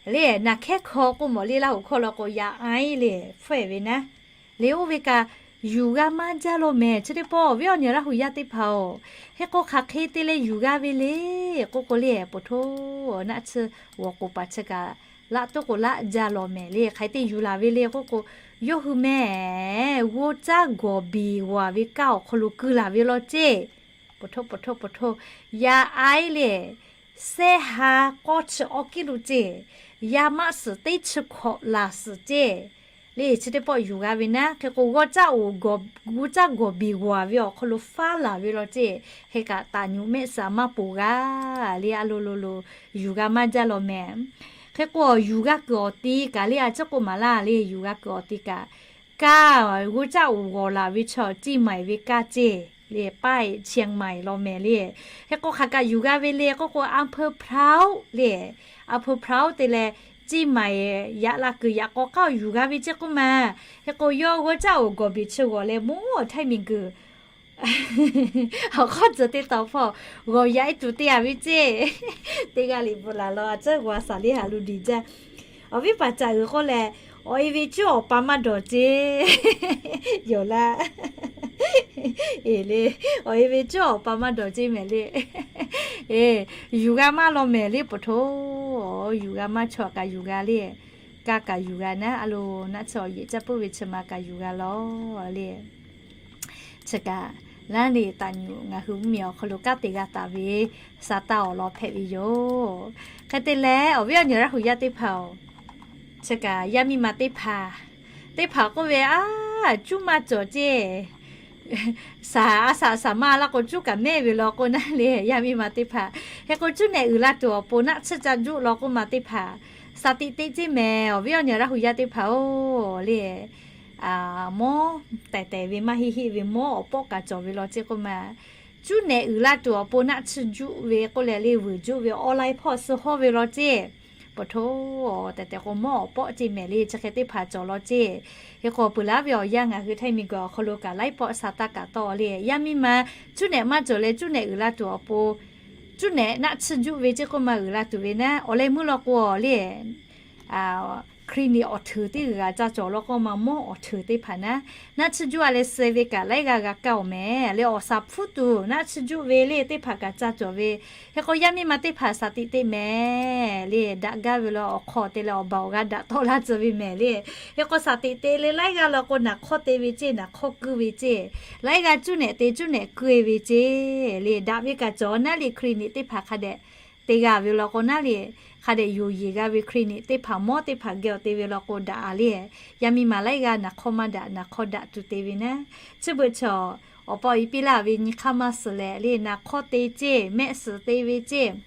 Le, naˬ hkehˉ hkawˇ k'oˆ mawˬ le, Laˇ hu hkawˇ law k'o yaˇ aiˉ le, hpfuhˆ e ve naˉ. Le, oˇ ve kaꞈ yuˬ g'a maˇ jaˇ law mehˍ, chi teˇ pawˆ awˬ viˉ awˬ nyi Laˇ hu yaˇ teˇ hpaˍ-oˬ, hk'e k'o hk'aˬ hk'e te leh yuˬ g'a ve le k'oˆ k'o le, po htoˇ, naˆ tsuhˇ g'awˬ k'oˍ paˍ chi kaꞈ laˆ tuˉ k'o laˆ jaˇ law mehˍ le. Hk'aˬ hk'e te yuˬ laˬ ve le k'oˆ k'o, yawˇ hui mehˍ g'oˇ caˇ gawˬ biˬ g'awˬ ve kaˇ awˬ hk'aw lo keu laˬ ve law ceˇ. Po htoˇ, po htoˇ, po htoˇ, yaˇ aiˉ le, sehˉ ha k'awˇ chi awˇ kiˉ lo ceˇ, yaˇ maˆ suhˍ teˇ chi hkawꞈ laˬ suhˍ ceˇ. Le, chi teˇ pawˆ yuˬ g'a ve naˉ. Hk'e k'o, g'oˇ caˇ oˍ gawˬ, g'oˇ caˇ gawˬ biˬ g'awˬ ve awˬ hk'aw lo faˉ laˬ ve law ceˇ. Hk'e kaꞈ taˍ nyuꞈ mehˆ suhˍ maˇ poˬ g'a le, a lo lo lo yuˬ g'a maˇ jaˇ law mehˍ. Hk'e k'o, yuˬ g'a kuiˬ awˬ ti kaꞈ le, a ciˉ k'oˆ maˍ laˇ le, yuˬ g'a kuiˬ awˬ ti kaꞈ, kaˇ g'oˇ caˇ oˍ g'awˬ laˬ ve chaw Ciˇ Maiˍ ve kaˇ ceˇ le, paˇ Chiang Mai law mehˍ le. Hk'e k'o, hk'aˬ kaꞈ yuˬ g'a ve le k'oˆ k'o, อำเภอพร้าว le, อำเภอพร้าว te leh Ciˇ Maiˍ yaꞈ la kuiˬ yaꞈ k'aw k'aˉ yuˬ g'a ve ceˇ k'oˆ ma. Hk'e k'o, yawˇ g'oˇ caˇ oˍ gawˬ biˬ chi g'awˬ leh mawˇ htaiˇ miˬ guiˬ awˬ hk'awˇ tcuh teˇ taw hpawˇ g'awˬ yaꞈ e tuˬ te a ve ceˇ. Teˇ g'aˇ liꞈ bvuhꞈ laˬ law, a ciˉ g'awˬ a shaˍ le, haꞈ lu diˬ jaˇ. Awˬ viˉ paˍ caꞈ g'uiˬ k'oˆ leh, awˬ e ve cuˉ awˬ pa maˇ dawˬ ceˇ. Yoˬ laˇ. Eˬ le, awˬ e ve cuˉ awˬ pa maˇ dawˬ ceˇ mehˍ le. Eˬ, yuˬ g'a maˇ law mehˍ le, po htoˇ, yuˬ g'a maˇ, chaw kaꞈ yuˬ g'a le, kaˇ kaꞈ yuˬ g'a naˉ, a lo naˆ chi awˬ yeꞈ caˇ puiˉ ve chi ma kaꞈ yuˬ g'a law le. Chi kaꞈ, laˇ le, taˍ nyuꞈ ngaˬ hui mvuhˇmiˬ awˬ hk'aw lo kanˉ te g'a taˍ ve sa taˇ awˬ lawn hpehꞈ ve yoˬ. Hk'e te leh, awˬ viˉ awˬ nyi Laˇ hu yaˇ teˇ hpaˍ-oˬ, chi kaꞈ yaˇ miˇ ma teˇ hpaˍ, teˇ hpaˍ k'oˆ ve, a, cuˉ maˇ cawˬ ceˇ. Shaˍ, a shaˍ shaˍ maˇ laˇ k'o, cuˉ kaꞈ mehˆ ve law k'oˆ naˉ le, yaˇ miˇ ma teˇ hpaˍ. Hk'e k'o, cuˉ nehˬ uiˍ la tuˬ awˬ pon naˆ tsuhˇ ca juˆ law k'oˆ ma teˇ hpaˍ, shaˍ tiꞈ teꞈ ceˇ mehˍ, awˬ viˉ awˬ nyi Laˇ hu yaˇ teˇ hpaˍ-oˬ le. Mawˇ tehˬ tehˬ ve maˇ heˆ heˆ ve mawˇ awˬ pawˆ kaꞈ cawˬ ve law ceˇ k'oˆ ma. Cuˉ nehˬ uiˍ la tuˬ awˬ pon naˆ tsuhˇ juˆ ve k'oˆ leh le, vuiˬ juˆ ve awˬ laiˉ hpawˇ suh hawˇ ve law ceˇ. Po htoˇ, tehˬ tehˬ k'o mawˇ awˬ pawˆ ceˇ mehˍ le, chi hk'e teˇ hpaˍ cawˬ law ceˇ. Hk'e k'o, peuˬ laˇ ve awˬ yanˇ ngaˬ hui htaiˇ miˬ guiˬ awˬ hk'aw lo kaꞈ laiˉ pawˆ sa taˇ kaꞈ tawˆ le, yaˇ miˇ ma cuˉ nehˬ maˇ cawˬ leh cuˉ nehˬ uiˍ la tuˬ awˬ pon, cuˉ nehˬ naˆ tsuhˇ juˆ ve ceˇ k'oˆ ma uiˍ la tuˬ ve naˉ, awˬ leh meuˇ law k'o le, a, Hkriꞈ niꞈ awˬ hteuꞈ teˇ g'uiˬ g'a caˇ cawˬ law k'o ma mawˇ awˬ hteuꞈ teˇ hpaˍ naˉ, naˆ tsuhˇ juˆ a leh suh ve kaꞈ laiˉ g'aˇ g'a kaˇ oˬ mehˍ le. Awˬ saˍ hpfuhˇ tuˬ naˆ tsuhˇ juˆ ve le teˇ hpaˍ kaꞈ caˇ cawˬ ve. Hk'e k'o yaˇ miˇ ma teˇ hpaˍ saˍ tiꞈ te mehˍ le. Daꞈ gaˇ ve la awˬ hk'aw te leh awˬ baˬ awˬ g'a daꞈ tawˆ laˇ tcuh ve mehˍ le. Hk'e k'o saˍ tiꞈ te leh laiˉ g'aˇ law k'o naˍ hk'awˇ te ve ceˇ, naˍ hk'awˇ kuiˇ ve ceˇ, laiˉ g'aˇ cuˉ nehꞈ te cuˉ nehꞈ kuiˇ ve ceˇ le. Daꞈ ve kaꞈ cawˬ naˉ le. Hkriꞈ niꞈ teˇ hpaˍ hk'a dehꞈ te g'a ve law k'o naˉ le, hk'a dehꞈ yonˍ yeˬ g'a ve Hkriꞈ niꞈ teˇ hpaˍ mawˇ teˇ hpaˍ geh awˬ te ve law k'o daꞈ a le. Yaˇ miˇ ma laiˉ g'aˇ naˍ hk'awˇ maˇ daꞈ, naˍ hk'awˇ daꞈ tuˬ te ve naˉ. Chi beuꞈ chaw awˬ pa awˬ e piˇ laˇ ve nyi hk'aˇ maˇ suhˍ leh le, naˍ hk'awˇ te ceˇ, mehˆ suhˍ te ve ceˇ,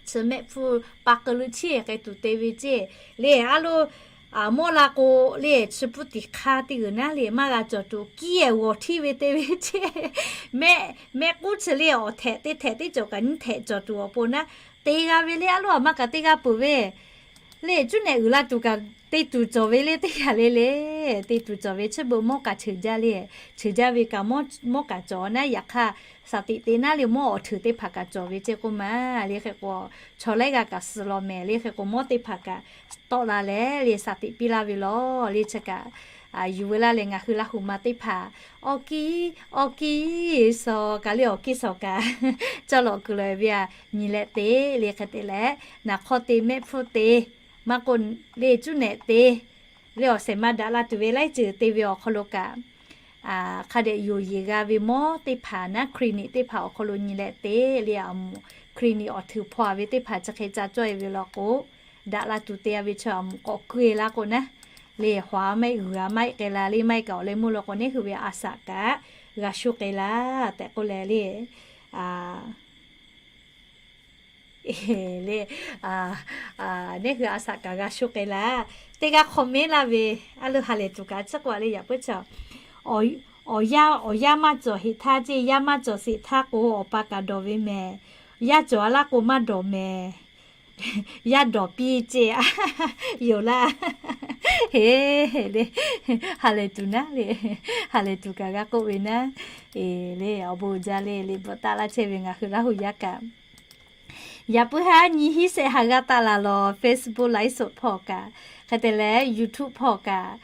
chi mehˆ hpfuhˇ pa k'eu leuˆ chiˇ k'ai tuˬ te ve ceˇ le. A lo mawˇ la k'o le, chi hpfuhˇ tiˍ hk'aˇ teˇ g'uiˬ naˉ le maˇ g'a cawˬ tuˬ kiˇ ehˍ g'awˬ htiˇ ve te ve ceˇ, mehˆ mehˆ k'uˉ chi le awˬ htehꞈ teˇ htehꞈ teˇ cawˬ kaꞈ nyiˇ htehꞈ cawˬ tuˬ awˬ pon naˉ, te g'a ve le. A lo a maˇ kaꞈ teˇ g'aˇ peuˬ ve le, cuˉ nehꞈ uiˍ la tuˬ kaꞈ te tuˬ cawˬ ve le. Teˇ yanˇ le le te tuˬ cawˬ ve chi beuꞈ mawˇ kaꞈ cheuˬ jaˇ le. Cheuˬ jaˇ ve kaꞈ mawˇ kaꞈ cawˬ naˉ. Yaꞈ hk'aˇ saˍ tiꞈ te naˉ le mawˇ awˬ hteuꞈ teˇ hpaˍ kaꞈ cawˬ ve ceˇ k'oˆ ma le. Hk'e k'o chaw laiˉ g'aˇ kaꞈ suh law mehˍ le. Hk'e k'o mawˇ teˇ hpaˍ kaꞈ tawˆ la leh le saˍ tiꞈ piˇ laˇ ve law le. Chi kaꞈ yuˬ ve laˇ leh ngaˬ hui Laˇ huˍ ma teˇ hpaˍ awˬ kiˇ awˬ kiˇ suh kaꞈ le awˬ kiˇ suh kaꞈ cawˇ lawꞈ kuiˬ lawꞈ ve a nyi leh te le. Hk'e te leh naˍ hk'awˇ te mehˆ hpfuhˇ te maˇ k'o le cuˉ nehꞈ te le awˬ shehˍ ma daꞈ la tuˬ ve laiˉ ceuˬ te ve awˬ hk'aw lo kaꞈ hk'a dehꞈ yonˍ yeˬ g'a ve mawˇ teˇ hpaˍ naˉ Hkriꞈ niꞈ teˇ hpaˍ awˬ hk'aw lo nyi leh te le a moˍ Hkriꞈ niꞈ awˬ hteuꞈ hpaw a ve teˇ hpaˍ chi hk'e ca cawˇ e ve law k'o daꞈ la tuˬ te a ve chaw a moˍ k'awꞈ kuiˇ e laˇ k'o naˉ le, hawˍ a maˇ heˆ g'uiˬ a maˇ heˆ k'ai la le maˇ heˆ kaꞈ awˬ leh meuˇ law k'o neˇ hui ve a shaꞈ kaꞈ g'a shuˇ k'ai la tehꞈ k'oˆ leh le le neˇ hui a shaꞈ kaꞈ g'a shuˇ k'ai la. Teˇ g'aˇ hk'aw mehˉ laˇ ve a lo ha lehˬ tuˬ kaꞈ tcuhˉ k'oˆ a le yaꞈ puiˉ chaw awˬ yaˇ maˇ cawˬ heꞈ htaˇ ceˇ, yaˇ maˇ cawˬ sheˍ htaˇ k'o awˬ pa kaꞈ dawˬ ve mehˍ. Yaˇ cawˬ a laˇ k'o maˇ dawˬ mehˍ. Yaˇ dawˬ piˇ ceˇ a yoˬ laˇ. Heˍ le, ha lehˬ tuˬ naˉ le, ha lehˬ tuˬ kaꞈ g'a k'oˆ ve naˉ. Eˬ le, awˬ bon uiˍ jaˇ le le bvuhꞈ taˆ laˇ chehˇ ve ngaˬ hui Laˇ huˍ yaˇ kaꞈ. Yaꞈ puiˉ haˉ nyi hiˉ shehˆ ha g'aˇ taˆ la law Facebook live show hpawˇ kaꞈ, hk'e te leh YouTube hpawˇ kaꞈ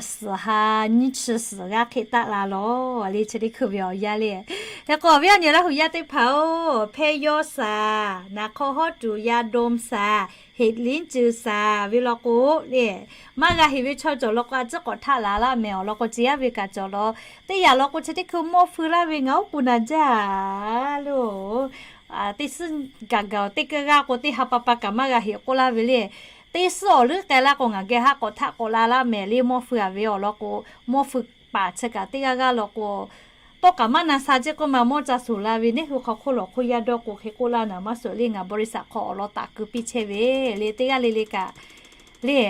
suhˍ ha nyiˇ chi suhˍ g'aˇ hk'e taˆ la law le. Chi teˇ hkui ve awˬ yanˇ le. Hk'e k'o awˬ viˉ awˬ nyi Laˇ huˍ yaˇ teˇ hpaˍ-oˬ, hpehˇ yawˇ shaˍ, naˍ hk'aw hawˉ tuˬ yaˇ dawˇ shaˍ, heˍ liˉ ceuˬ shaˍ ve law k'o le, maˇ g'a heˍ ve chaw cawˬ law k'o a ciˉ k'awꞈ htaˆ la laˇ mehˍ. Awˬ lawn k'o, ci yaˇ ve kaꞈ cawˬ law. Teˇ yanˇ law k'o chi teˇ hkui mawˇ feu laˇ ve ngaˬ oˉ k'oˍ naˍ jaˇ loˬ. Teˇ suhˉ gaˬ gaˬ teˇ kaˇ g'aˇ k'o teˇ ha pa pa kaꞈ maˇ g'a heˍ k'oˆ laˇ ve le. Teˇ suhˉ awˬ leuˉ k'ai laˇ k'o ngaˬ geh haˉ k'awꞈ htaˆ k'awꞈ la laˇ mehˍ le. Mawˇ feu a ve awˬ lawn k'o, mawˇ feu paˍ chi kaꞈ teˇ g'aˇ g'aˇ law k'o, tawˇ kaꞈ maˇ na sha ceˇ k'oˆ ma mawˇ ca suhˍ la ve neˇ hui hk'aw hk'oˆ lawˬ hk'oˆ yaˇ dawˇ k'o hk'e k'oˆ laˇ naˍ maˇ suhˍ le. Ngaˬ บริษัท hk'aw awˬ lawn taꞈ keu piˇ chehˇ ve le. Teˇ g'aˇ le le kaꞈ le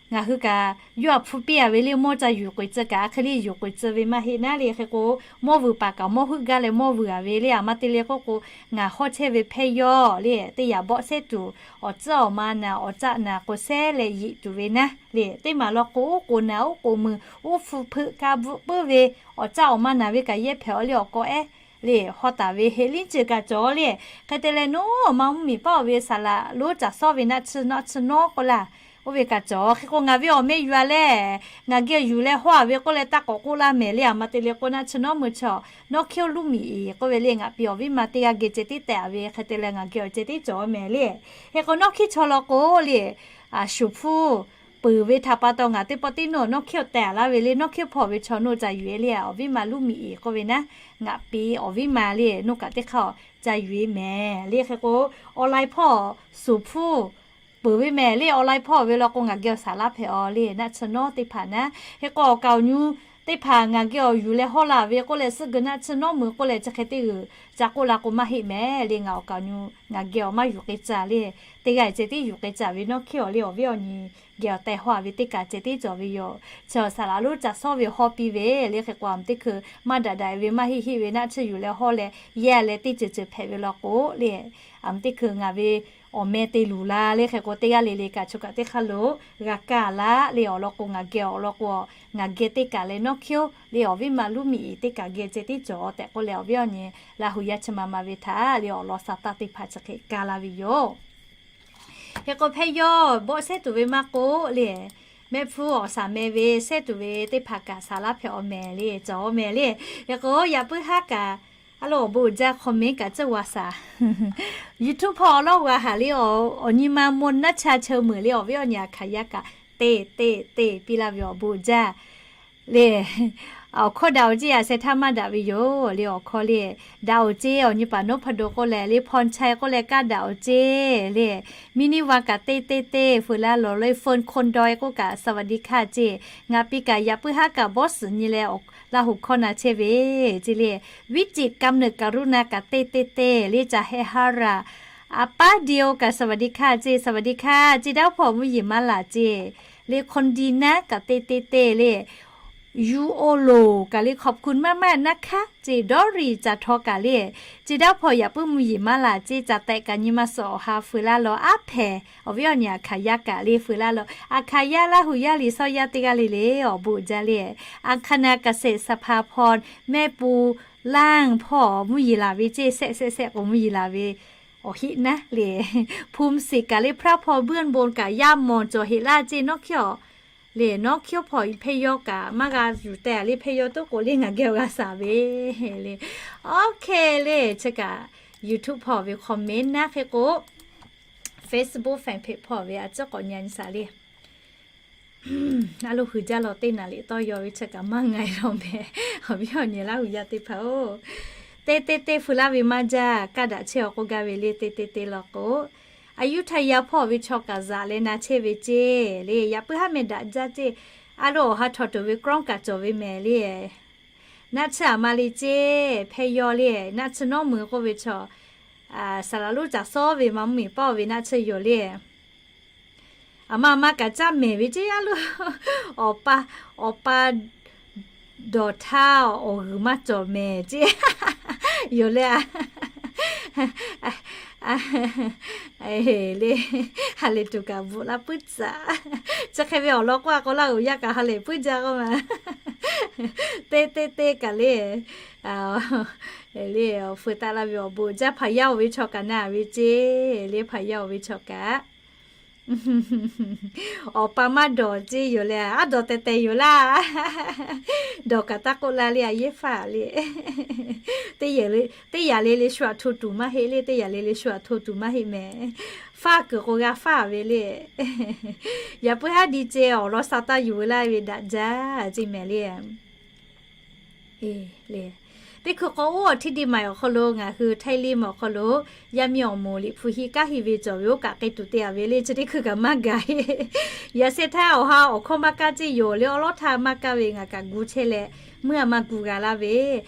ngaˬ hui kaꞈ yawˇ htaꞈ hpu piˇ a ve le mawˇ ca yuˬ k'oꞈ e tcuh kaꞈ a hk'e le yuˬ k'oꞈ e tcuh ve maˇ heˆ naˉ le. Hk'e k'o mawˇ vuiˬ paˍ kaꞈ mawˇ heuˆ gaˇ leh mawˇ vuiˬ a ve le. A ma te le k'oˆ k'o, ngaˬ hawˉ chehˇ ve hpehˇ yawˇ le teˇ yanˇ bawˆ sehˉ tuˬ awˬ tcuhˉ awˬ ma naˍ awˬ caˆ naˍ k'o sehˉ leh yiꞈ tuˬ ve naˉ le. Teˇ maˬ law k'o oˉ k'oˍ naˍ oˉ k'oˍ mui oˉ hpu hpeuꞈ ka bvuhꞈ puiˉ ve awˬ caˆ awˬ ma naˍ ve kaꞈ yehˇ hpehꞈ awˬ le awˬ k'aw ehˉ le hawˉ taˍ ve heˍ liˉ ceuˬ kaꞈ cawˬ le. Hk'e te leh nawˉ awˬ ma mvuhˇmiˬ paˉ oˬ ve saˍ laꞈ lonˉ caˬ sawˉ ve naˆ tsuhˇ naˆ tsuhˇ nawˉ k'oˆ laˇ. Oˇ ve kaꞈ cawˬ. Hk'e k'o ngaˬ ve awˬ meh yuˬ a leh ngaˬ geh yuˬ leh hawˉ a ve k'oˆ leh taˇ k'awꞈ k'oˆ laˇ mehˍ le. A ma te le k'o naˆ tsuhˇ nawˉ mui chaw nawˉ hkiˉ oˇ luˇ miˬ iˍ k'oˆ ve le. Ngaˬ pi awˬ viˉ ma teˇ g'aˇ geh ceh tiˉ tehꞈ a ve hk'e te leh ngaˬ geh awˬ ceh tiˉ cawˬ mehˍ le. Hk'e k'o nawˉ hkiˉ chaw law k'o le, shuˍ hpuˇ peuˬ ve htaꞈ pa taw ngaˬ teˇ pawˆ tiˉ nawˉ nawˉ hkiˉ awˬ tehꞈ a laˇ ve le. Nawˉ hkiˉ hpawˇ ve chaw nawˉ ca yuˬ e le. Awˬ viˉ ma luˇ miˬ iˍ k'oˆ ve naˉ, ngaˬ pi awˬ viˉ ma le nawˉ kaꞈ teˇ hk'aˇ ca yuˬ e mehˍ le. Hk'e k'o online hpawˇ shuˍ hpuˇ peuˬ ve mehˍ le. Online hpawˇ ve law k'o ngaˬ geh awˬ saˍ laˇ hpehꞈ aˬ le. Naˆ tsuhˇ nawˉ teˇ hpaˍ naˉ, hk'e k'o awˬ kaˍ awˬ nyi teˇ hpaˍ ngaˬ geh awˬ yuˬ leh hawˉ la ve k'oˆ leh suhˉ geu naˆ tsuhˇ nawˉ mui k'oˆ leh chi hk'e teˇ g'uiˬ ca k'oˆ la k'o maˇ heˆ mehˍ le. Ngaˬ awˬ kaˍ awˬ nyi ngaˬ geh awˬ maˇ yuˬ k'ai caˇ le. Teˇ g'aˇ ceh tiˉ yuˬ k'ai caˇ ve nawˉ hkiˉ awˬ le. Awˬ viˉ awˬ nyi geh awˬ teh hawˉ a ve teˇ kaꞈ ceh tiˉ cawˬ ve yoˬ. Chi awˬ saˍ laꞈ lonˉ ca sawˉ ve hawˉ piˇ ve le. Hk'e k'o a ma teˇ hkui maˇ daꞈ daꞈ ve maˇ heˆ heˆ ve naˆ tsuhˇ yuˬ leh hawˉ leh yehˇ leh teˇ ceuˬ ceuˬ hpehꞈ ve law k'o le, a ma teˇ hkui ngaˬ ve awˬ meh te luˬ la le. Hk'e k'o teˇ g'aˇ le le kaꞈ chaw kaꞈ teˇ hk'aˇ lo g'a kaˇ laˇ le. Awˬ lawn k'o ngaˬ geh awˬ lawn k'o ngaˬ geh teˇ kaꞈ leh nawˉ hkiˉ oˇ le awˬ viˉ ma luˇ miˬ iˍ teˇ kaꞈ geh ceh tiˉ cawˬ tehꞈ k'oˆ leh awˬ viˉ awˬ nyi Laˇ huˍ yaˇ chi ma ma ve htaꞈ le awˬ lawn sa taˇ teˇ hpaˍ chi hk'e kaˇ laˇ ve yoˬ. Hk'e k'o, hpehˇ yawˇ bawˆ shehˉ tuˬ ve maˇ k'oˆ le, mehˆ hpfuhˇ awˬ saˍ meh ve shehˉ tuˬ ve teˇ hpaˍ kaꞈ saˍ laˇ hpehꞈ awˬ mehˍ le, cawˬ awˬ mehˍ le. Hk'e k'o, yaꞈ puiˉ haˉ kaꞈ a lo awˬ bon uiˍ jaˇ, comment kaꞈ tcuhˉ g'a shaˍ. YouTube hpawˇ awˬ lawˉ g'a haˍ le, awˬ nyi ma mawˇ naˇ cha cheu meuˍ le, awˬ viˉ awˬ nyi a hkanˍ yaˇ kaꞈ te te te piˇ laˇ ve awˬ bon uiˍ jaˇ le. Awˬ hkawˇ daꞈ awˬ ceˇ, yaꞈ sheh htaˇ maˇ daꞈ ve yoˬ le. Awˬ hkawˇ le, daꞈ awˬ ceˇ, awˬ nyi paˍ Nawˉ hpaˍ do k'oˆ leh le, Hpaw Chai k'oˆ leh kaꞈ daꞈ awˬ ceˇ le. Miˇ niˇ va kaꞈ te te te feu laˇ lawˬ le. Fon Khon Dawˇ k'oˆ kaꞈ สวัสดีค่ะ ceˇ. Ngaˬ piˇ kaꞈ yaꞈ puiˉ haˉ kaꞈ bawˆ suhˍ nyi leh Laˇ huˍ hkawˇ na chehˇ ve ceˇ le. Viˉ ceꞈ kaˇ meuꞈ kaˍ ruˇ na kaꞈ te te te le. Caˬ heh haˉ raꞈ, a paˉ เดียว kaꞈ สวัสดีค่ะ ceˇ. สวัสดีค่ะ ceˇ. Daˇ hpawˇ mvuhˇ yeˬ maˇ laˬ ceˇ le. Hkon di naˉ kaꞈ te te te le. Yuˇ oˇ loˬ kaꞈ le, ขอบคุณมากๆนะคะ ceˇ. Dawˇ riˍ caˬ htaw kaꞈ le, ceˇ. Daˇ hpawˇ yaꞈ puiˉ mvuhˇ yeˬ maˇ laˬ ceˇ. Caˬ tehꞈ kaꞈ nyi ma suhˍ awˬ ha feu laˇ lawˬ, aˉ hpehꞈ awˬ viˉ awˬ nyi a hkanˍ yaˇ kaꞈ le feu laˇ lawˬ. A hkanˍ yaˇ Laˇ huˍ yaˇ liꞈ shawˇ yaˇ teˇ g'aˇ le le awˬ bon uiˍ jaˇ le. อังคณาเกษตรสภาพร แม่ปูล่าง hpawˇ mvuhˇ yeˬ laˬ ve ceˇ. Shehˆ shehˆ shehˆ k'o mvuhˇ yeˬ laˬ ve awˬ heˆ naˉ le. ภูมิสิทธิ์ kaꞈ le พระพร เบื้องบน kaꞈ yaˇ mawˬ cawˬ heˆ laˇ ceˇ. Nawˉ hkiˉ awˬ le, nawˉ hkiˉ awˬ hpawˇ hpehˇ yawˇ kaꞈ maˇ g'a yuˬ teh le. Hpehˇ yawˇ toˉ k'o le ngaˬ geh awˬ g'a shaˍ ve le. Oˇ hk'e le, chi kaꞈ YouTube hpawˇ ve comment naˉ hk'e k'o, Facebook fan page hpawˇ ve a ciˉ k'awꞈ nyi nyi shaˍ le. A lo hui jaˇ lawˬ teˇ naˍ liꞈ tawˇ yaw ve chi kaꞈ maˇ nga e lawˬ mehˍ. Awˬ viˉ awˬ nyi Laˇ huˍ yaˇ teˇ hpaˍ-oˬ, te te te feu laˇ ve maˇ jaˇ. Kaˇ daꞈ chehˇ awˬ k'oˆ gaˇ ve le. Te te te lawˬ k'o, a yuˇ htaˇ yaˇ hpawˇ ve chaw kaꞈ zaꞈ leh na chehˇ ve ceˇ le. Yaꞈ puiˉ haˉ meh daꞈ jaˇ ceˇ. A lo awˬ ha htawꞈ tuˬ ve กล้อง kaꞈ cawˬ ve mehˍ le. Naˆ tsuhˇ aˬ ma le ceˇ. Hpehˇ yawˇ le, naˆ tsuhˇ nawˉ mui k'oˆ ve chaw, saˍ laˍ lonˉ caˬ sawˉ ve ma mvuhˇ miˬ paˇ ve naˆ tsuhˇ yoˬ le. Aˬ ma aˬ ma kaꞈ caˇ mehˍ ve ceˇ. A lo awˬ pa, awˬ pa dawˬ htaˇ awˬ g'uiˬ maˇ cawˬ mehˍ ceˇ yoˬ le. Le, ha lehˬ tuˬ kaꞈ bvuhꞈ laˇ puiˉ tcuhꞈ. Chi hk'e ve awˬ lawn k'oˆ a k'o, Laˇ huˍ yaˇ kaꞈ ha lehˬ puiˉ jaˇ k'oˆ ma. Te te te kaꞈ le, le, feu taˍ laˇ ve awˬ bon jaˇ. Hpaˍ yaˇ oˬ ve chaw kaꞈ na ve ceˇ le. Hpaˍ yaˇ oˬ ve chaw kaꞈ, awˬ pa maˇ dawˬ ceˇ yoˬ le. Aˉ dawˬ tehˬ tehˬ yoˬ laˇ. Dawˬ kaꞈ taˇ k'oˆ la le, a yehˉ faˇ le. Teˇ yanˇ le le shu aꞈ hto tuˬ maˇ heˆ le. Teˇ yanˇ le le shu aꞈ hto tuˬ maˇ heˆ mehˍ. Faˇ kuiˬ k'o g'a faˇ ve le. Yaꞈ puiˉ haˉ di ceˇ awˬ lawn sha taˇ yuˬ ve laˇ ve daꞈ jaˇ ceˇ mehˍ le. Le, teˇ hkui k'o oˇ awˬ htiˇ di maˬ awˬ hk'aw lo ngaˬ hui Htaiˇ liˇ ma awˬ hk'aw lo yaˇ miˇ awˬ moˍ liꞈ hpu hiˆ kanˉ hiˆ ve cawˬ ve oˇ kaꞈ k'ai tuˬ te a ve le. Chi teˇ hkui kaꞈ maˇ gaˬ e. Yaꞈ sheh htaˇ awˬ ha awˬ hkawˇ maˇ kaˇ ceˇ yoˬ le. Awˉ lawˉ htaˇ maˇ kaˇ ve ngaˬ kaꞈ gu chehˇ leh, meuˇ a maˇ gu g'a laˇ ve.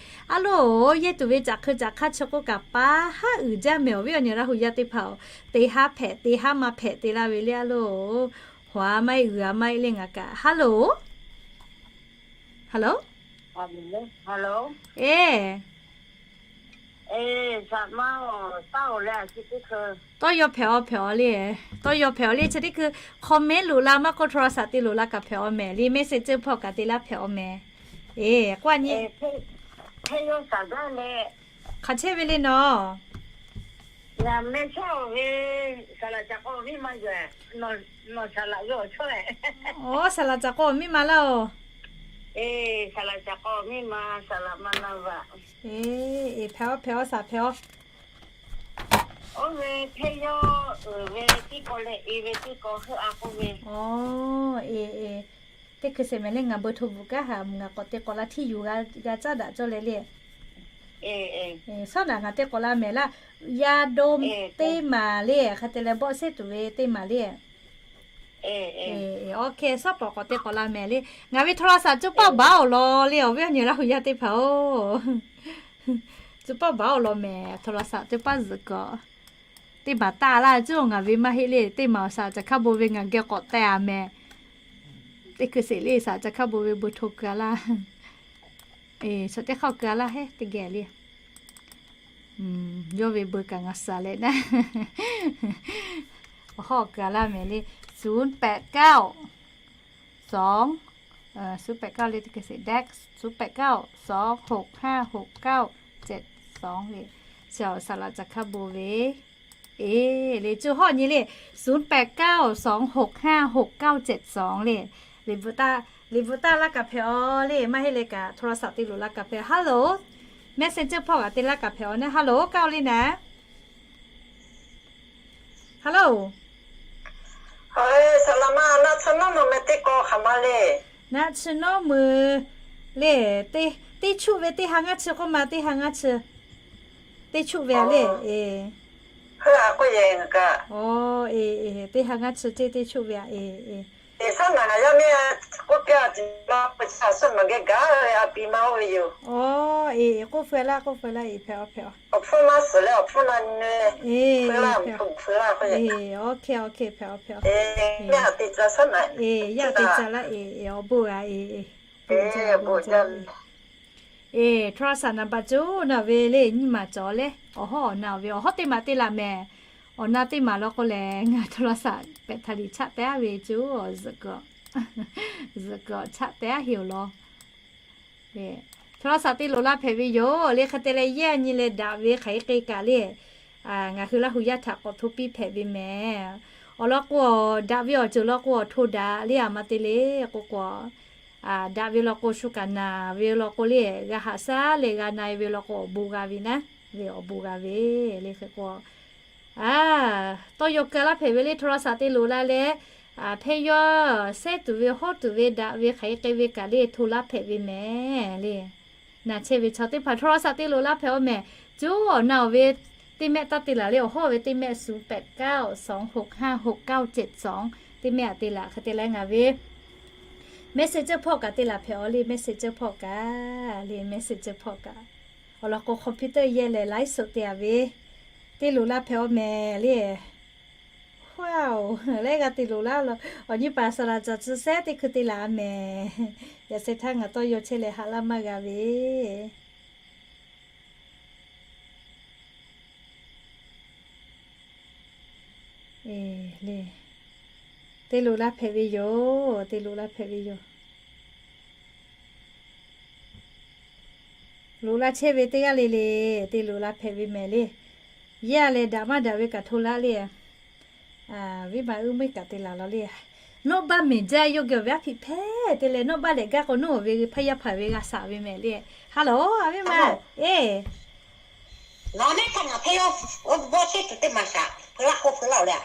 A lo, yehˇ tuˬ ve caꞈ hkui caꞈ hk'aˇ chi k'oˆ kaꞈ pa haˉ uiˍ jaˇ mehˍ. Awˬ viˉ awˬ nyi Laˇ huˍ yaˇ teˇ hpaˍ-oˬ, te haˉ hpehꞈ te haˉ maˇ hpehꞈ te laˇ ve le. A lo, hawˬ a maˇ heˆ, g'uiˬ a maˇ heˆ le ngaˬ kaꞈ. Hello, hello, e, tawˇ yaw hpehꞈ aw hpehꞈ aw le. Tawˇ yaw hpehꞈ aw hpehꞈ aw le. Tawˇ yaw hpehꞈ aw le. Chi teˇ hkui comment loꞈ la maˇ k'oˆ, โทรศัพท์ te loꞈ la kaꞈ hpehꞈ aw mehˍ le. Messenger hpawˇ kaꞈ te laˇ hpehꞈ aw mehˍ. E, k'oˆ a nyi, hk'aˬ chehˇ ve le nawˬ? Aˬ, saˍ laꞈ caˍ k'aw miˇ ma laˇ oˬ. E, hpehꞈ aw hpehꞈ aw, saˍ hpehꞈ aw. Aˬ, e, e, teˇ hkui sheˍ mehˍ le. Ngaˬ เบอร์โทร bvuhꞈ kaˉ haꞈ, ngaˬ k'awꞈ te k'awꞈ la htiˇ yuˬ g'a caˉ daꞈ cawˇ leh le. Shawˉ naꞈ ngaˬ te k'awꞈ la mehˍ laˇ. Yaˇ dawˇ teˇ maˬ le, hk'a te leh bawˆ shehˉ tuˬ ve teˇ maˬ le. Awˬ hk'e shawˉ pawˍ k'awꞈ te k'awꞈ la mehˍ le. Ngaˬ ve โทรศัพท์ coˇ paˆ baˬ awˬ lawn le, awˬ viˉ awˬ nyi Laˇ huˍ yaˇ teˇ hpaˍ-oˬ. Coˇ paˆ baˬ awˬ lawn mehˍ, โทรศัพท์ coˇ paˆ zuhꞈ k'awꞈ. Teˇ maˬ taˇ laˇ cuˇ, ngaˬ ve maˇ heˆ le. Teˇ maˬ awˬ saˍ laꞈ caˍ hkaˇ bon ve ngaˬ geh k'awꞈ teh a mehˍ. Teˇ hkui sheˍ le, saˍ laꞈ caˍ hkaˇ bon ve เบอร์โทร keu a laˇ. Saˍ teˇ hk'aˇ keu a laˇ heˉ teˇ geh le. Yawˇ ve เบอร์ kaꞈ ngaˬ saˍ leh naˉ. Awˬ hawˉ keu a laˇ mehˍ le. ศูนย์แปดเก้าสอง ศูนย์แปดเก้า le teˇ hkui sheˍ แดก ศูนย์แปดเก้าสองหกห้าหกเก้าเจ็ดสอง le. Saˍ laꞈ caˍ hkaˇ bon ve Eˬ, le cuˇ hawˉ nyi le, ศูนย์แปดเก้า สองหกห้า หกเก้าเจ็ดสอง le. Liꞈ bvuhꞈ taˇ, liꞈ bvuhꞈ taˇ laˇ kaꞈ hpehꞈ aˬ le, maˇ heˆ leh kaꞈ โทรศัพท์ te loꞈ laˇ kaꞈ hpehꞈ. Hello, Messenger hpawˇ kaꞈ te laˇ kaꞈ hpehꞈ aˬ naˉ. Hello, kaˇ oˬ le naˉ. Hello. Saˍ laꞈ ma, naˆ tsuhˇ nawˉ meuˍ meh teˇ kawˆ hk'aˬ ma le. Naˆ tsuhˇ nawˉ meuˍ le, teˇ, teˇ chuˆ ve teˇ ha ngaˇ chi k'oˆ ma, teˇ ha ngaˇ chi. Teˇ chuˆ ve aˬ le, eˬ. Aˬ, eˬ, eˬ, teˇ ha ngaˇ chi ceˇ teˇ chuˆ ve aˬ, eˬ, eˬ. Eˬ, saˉ naˍ yaˇ miˇ k'oˆ piˇ a, tiꞈ ma k'o chi a suhˉ maˬ geh gaˬ ve a pi ma oˇ ve yoˬ. Aˬ, eˬ, eˬ, k'oˆ feu laˇ, k'oˆ feu laˇ, eˬ, hpehꞈ aˬ, hpehꞈ aˬ. Awˬ hpfuhˇ maˇ suhˍ leh awˬ hpfuhˇ na nyi, eˬ, hpfuhˇ laˇ, hpfuhˇ laˇ k'oˆ ve. Eˬ, oˇ hk'e, oˇ hk'e, hpehꞈ aˬ, hpehꞈ aˬ. Eˬ, yaˇ te ca saˉ naˍ, eˬ, yaˇ te ca laˇ, eˬ, eˬ, awˬ bon g'a, eˬ, eˬ, bon jaˇ, bon jaˇ. Eˬ, โทรศัพท์ naˍ baꞈ coˬ naˬ ve le, nyi maˬ cawˬ leh awˬ hawˉ awˬ na ve awˬ hawˉ teˇ maˬ te laˬ mehˍ. Awˬ na teˇ maˬ law k'o lehˬ, ngaˬ โทรศัพท์ hpehꞈ htaꞈ liꞈ chaˆ teh aˉ ve coˬ, zuhꞈ kuiˬ, zuhꞈ kuiˬ chaˆ teh aˉ heˆ awˬ lawn. โทรศัพท์ te loꞈ la hpehꞈ ve yoˬ le. Hk'e te leh, yaˇ nyi leh daꞈ ve hk'aˬ hk'e k'ai kaꞈ le, ngaˬ hui Laˇ hu yaˇ htaꞈ k'awꞈ hto piˇ hpehꞈ ve mehˍ. Awˬ lawn k'o, daꞈ ve awˬ ceuˬ law k'o awˬ hto daꞈ le, aˬ ma te le k'o k'o, daꞈ ve law k'o shu kaꞈ naˬ ve law k'o le, g'a haꞈ shaˉ leh g'a na e ve law k'o awˬ bon g'a ve naˉ, ve awˬ bon g'a ve le. Hk'e k'o, tawˇ yaw keu laˇ hpehꞈ ve le. โทรศัพท์ te loꞈ la leh, hpehˇ yawˇ shehˉ tuˬ ve hawˉ tuˬ ve daꞈ ve hk'aˬ hk'e k'ai ve kaꞈ le, hto laˇ hpehꞈ ve mehˍ le. Naˬ chehˇ ve chaw teˇ hpaˍ โทรศัพท์ te loꞈ laˇ hpehꞈ aˬ mehˍ. Coˬ awˬ na awˬ ve teˇ mehˆ taˇ te laˬ le, awˬ hawˉ ve teˇ mehˆ ศูนย์แปดเก้า สองหกห้า หกเก้าเจ็ดสอง teˇ mehˆ aꞈ te laˬ. Hk'e te leh ngaˬ ve Messenger hpawˇ kaꞈ te laˬ hpehꞈ aˬ le, Messenger hpawˇ kaꞈ le, Messenger hpawˇ kaꞈ. Awˬ lawn k'o, computer yehˇ leh ไลฟ์สด te a ve, te loꞈ la hpehꞈ aˬ mehˍ le. Wow, leh g'a te loꞈ laˇ law. Awˬ nyi paˍ saˍ laꞈ caˬ tcuh sehˉ teˇ hkui te laˬ a mehˍ. Yaꞈ sheh htaˇ ngaˬ tawˇ yaw chehˇ leh haꞈ laˇ maˇ g'a ve. Eˬ, le, te loꞈ la hpehꞈ ve yoˬ, te loꞈ la hpehꞈ ve yoˬ. Loꞈ la chehˇ ve teˇ g'aˇ le le, te loꞈ la hpehꞈ ve mehˍ le. Yaˇ leh daꞈ maˇ daꞈ ve kaꞈ hto laˇ le. Viˉ ma uˉ meuˇ kaꞈ te laˬ law le. Nawˉ baˆ mehˍ jaˇ, yawˇ geh awˬ ve aˉ hpiꞈ hpehꞈ te leh, nawˉ baˆ lehˬ gaˇ k'o nawˉ awˬ ve hpaˇ yaˇ hpaˍ ve g'a shaꞈ ve mehˍ le. Hello, a viˉ ma. Eˬ, nawˬ neˇ htaˇ ngaˬ hpehˇ yawˇ vawˇ chehˇ tuˬ teˇ maˬ shaꞈ hpeu laˇ k'oˆ hpeu laˇ oˬ le.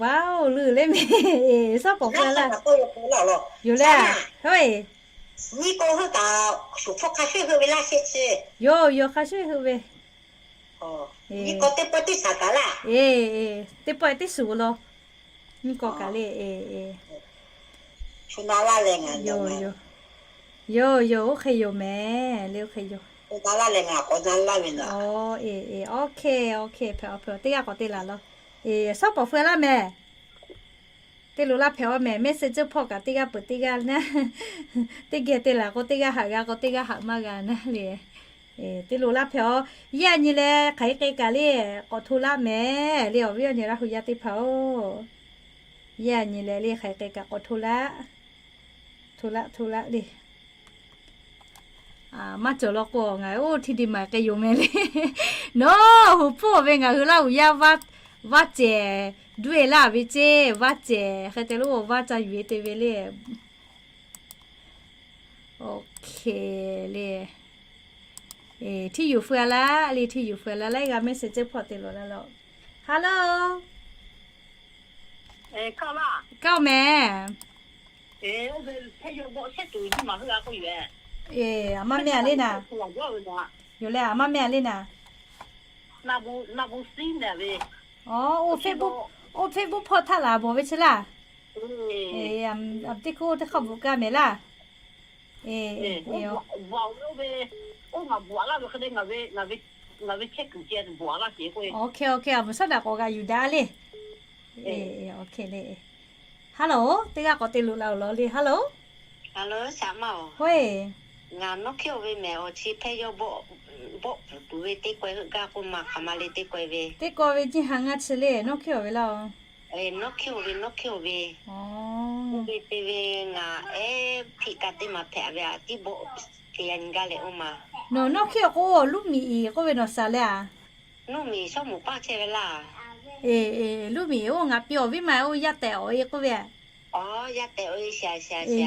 Wow, leuˬ leh mehˍ. Eˬ, suhˉ pawˍ hpeu laˇ. Yoˬ le. Nyiˇ k'o heuˆ kaꞈ shuˍ hpfuhˇ hk'a shuˍ heuˆ ve laˇ shehˆ chi. Yoˬ, yoˬ, hk'a shuˍ heuˆ ve. Nyiˇ k'o teˇ pawˆ teˇ shaˍ kaꞈ laˇ. Eˬ, teˇ pawˆ teˇ shuˍ law. Nyiˇ k'o kaꞈ le. Eˬ, eˬ. Shu na laˇ leh ngaˬ yoˬ, yoˬ, oˇ hk'e yoˬ mehˍ le, oˇ hk'e yoˬ. Shu na laˇ leh ngaˬ k'awꞈ na laˇ ve naˉ. Eˬ, eˬ, oˇ hk'e, oˇ hk'e, hpehꞈ aˬ hpehꞈ aˬ, teˇ g'aˇ k'awꞈ te laˬ law. Eˬ, suhˉ pawˍ hpeu laˇ mehˍ. Te loꞈ la hpehꞈ aˬ mehˍ, Messenger hpawˇ kaꞈ teˇ g'aˇ peuˬ teˇ g'aˇ naˉ. Teˇ geh te laˬ k'o teˇ g'aˇ haꞈ g'a k'o teˇ g'aˇ haꞈ maˇ g'a naˉ le. Te loꞈ la hpehꞈ aˬ, yaˇ nyi leh hk'aˬ hk'e k'ai kaꞈ le, k'awꞈ hto laˇ mehˍ le, awˬ viˉ awˬ nyi Laˇ hu yaˇ teˇ hpaˍ-oˬ. Yaˇ nyi leh le hk'aˬ hk'e k'ai kaꞈ k'awꞈ hto laˇ. Hto laˇ, hto laˇ le. Maˇ cawˬ law k'o ngaˬ oˇ htiˇ di maˍ k'ai yoˬ mehˍ le. Nawˬ hui hpfuhˇ ve ngaˬ hui Laˇ hu yaˇ vaˇ cehˬ, duˇ e laˇ ve ceˇ, vaˇ cehˬ hk'e te lo vaˇ ca yuˬ e te ve le. Oˇ hk'e le. Htiˇ yuˬ feu a laˇ le, htiˇ yuˬ feu a laˇ le, g'a Messenger hpawˇ te loꞈ la law. Hello. Kaˇ oˬ mehˍ. Aˬ ma mehˆ a le naˍ. Yoˬ leh, aˬ ma mehˆ a le naˍ. Oˇ, oˇ Facebook hpawˇ htaˇ laˬ bawˬ ve chi laˇ. Aˬ teˇ hk'oˆ teˇ hk'aˇ bvuhꞈ kaˇ mehˍ laˇ. Oˇ, ngaˬ bvuhꞈ laˇ ve hk'e te, ngaˬ ve, ngaˬ ve chehˇ kuiˬ ceh bvuhꞈ laˇ ce k'o. Oˇ hk'e, oˇ hk'e, aˬ mvuhˬ shaˉ daꞈ k'awꞈ g'a yuˬ daꞈ le. Oˇ hk'e le. Hello, teˇ g'aˇ k'awꞈ te loꞈ la oˬ law le. Hello. Hello, shaꞈ ma oˬ. Hoˇ. Ngaˬ nawˉ hkiˇ oˬ ve mehˍ, awˬ chi hpehˇ yawˇ bawˆ bvuhꞈ tuˬ ve teˇ kawehˇ heuˆ gaˇ k'oˆ ma hk'aˬ ma le teˇ kawehˇ ve. Teˇ kawehˇ ve jiˇ ha ngaˇ chi le, nawˉ hkiˇ oˬ ve laˇ oˬ. Nawˉ hkiˇ oˬ ve, nawˉ hkiˇ oˬ ve. Oˇ ve te ve ngaˬ ehˉ hpiꞈ kaꞈ teˇ maˬ hpehꞈ ve aꞈ tiˉ bawˆ te yaꞈ nyi gaˇ leh oˇ ma. Nawˬ nawˉ hkiˇ oˬ k'o, luˇ miˬ iˍ k'oˆ ve nawˬ shaˍ le a. Luˇ miˬ shawˉ moˍ paˇ chehˇ ve laˇ. Eˬ, Luˇ miˬ, oˇ ngaˬ pi awˬ viˉ ma oˇ yaˇ tehꞈ awˬ e k'oˆ ve.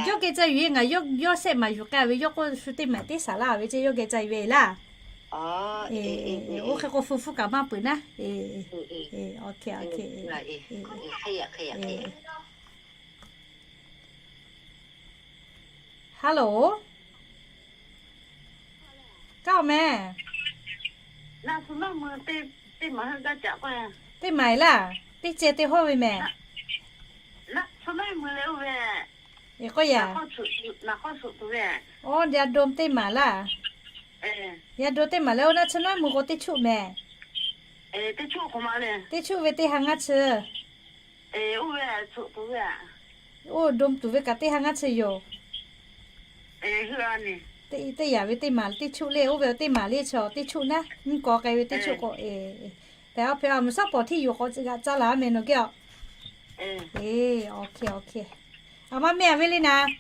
Yawˇ geh ca yuˬ e, ngaˬ yawˇ sehˆ maˍ yuˬ k'ai ve, yawˇ k'oˆ shu teˇ maˬ teˇ saˍ laˇ ve ceˇ, yawˇ geh ca yuˬ ve laˇ. Oˇ hk'e k'o, hpu hpu kaꞈ maˇ peuˬ naˉ. Hello, kaˇ meh. Teˇ maˬ laˇ, teˇ ceh teˇ hawˇ ve meh. K'oˆ yaꞈ. Oˇ, ya do teˇ maˬ laˇ. Ya do teˇ maˬ leh, oˇ naˆ chi naˉ mui k'o teˇ chuˆ meh. Teˇ chuˆ ve teˇ ha ngaˇ chi. Oˇ do tuˬ ve kaꞈ teˇ ha ngaˇ chi yoˬ. Teˇ yaꞈ ve teˇ maˬ teˇ chuˆ le, oˇ ve teˇ maˬ le chaw teˇ chuˆ naˉ, nyiˇ kaw k'ai ve teˇ chuˆ k'o. Pehꞈ a, pehꞈ a, mvuhˇ shaˉ pawˍ htiˇ yuˬ k'awꞈ g'aꞈ caˇ laˬ meh nawˬ geh a. Eˬ, awˬ hk'e awˬ hk'e. A maˇ meh a ve le naˍ.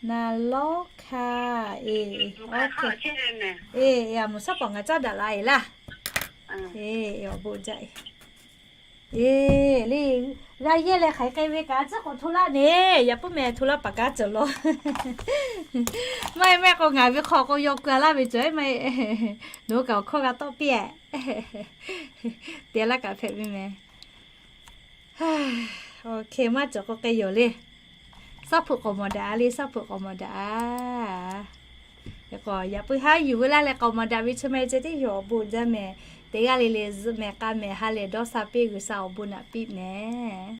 Naˍ lawˇ hkanˍ. Eˬ, a mvuhˇ shaˉ pawˍ ngaˬ caˉ daꞈ la e laˇ. Eˬ, awˬ bon jaˇ e. Eˬ, le, g'a yehˇ leh hk'aˬ hk'e ve kaꞈ tcuhˉ k'awꞈ hto laˇ neˬ, yaꞈ puiˉ meh hto laˇ paˍ kaˉ cawˬ law. Maˇ heˆ, maˇ heˆ k'o ngaˬ ve hk'aw k'o yaw keu a laˇ ve cawˬ e maˇ heˆ. Nawˬ hui kaꞈ awˬ hkawˇ g'a tawˆ piˇ e. Te laˇ kaꞈ hpehꞈ ve meh. Awˬ hk'e maˇ cawˬ k'o k'ai yoˬ le. Shaˉ hpu k'awꞈ mawˬ daꞈ a le, shaˉ hpu k'awꞈ mawˬ daꞈ a. K'o yaꞈ puiˉ haˉ yuˬ ve laˇ leh k'awꞈ mawˬ daꞈ ve chi ma e ceh tiˉ yoˬ, awˬ bon jaˇ meh. Teˇ g'aˇ le le zuhꞈ meh k'a meh ha lehˬ dawˇ sha piˇ, G'uiˬsha awˬ bon naꞈ piˇ meh.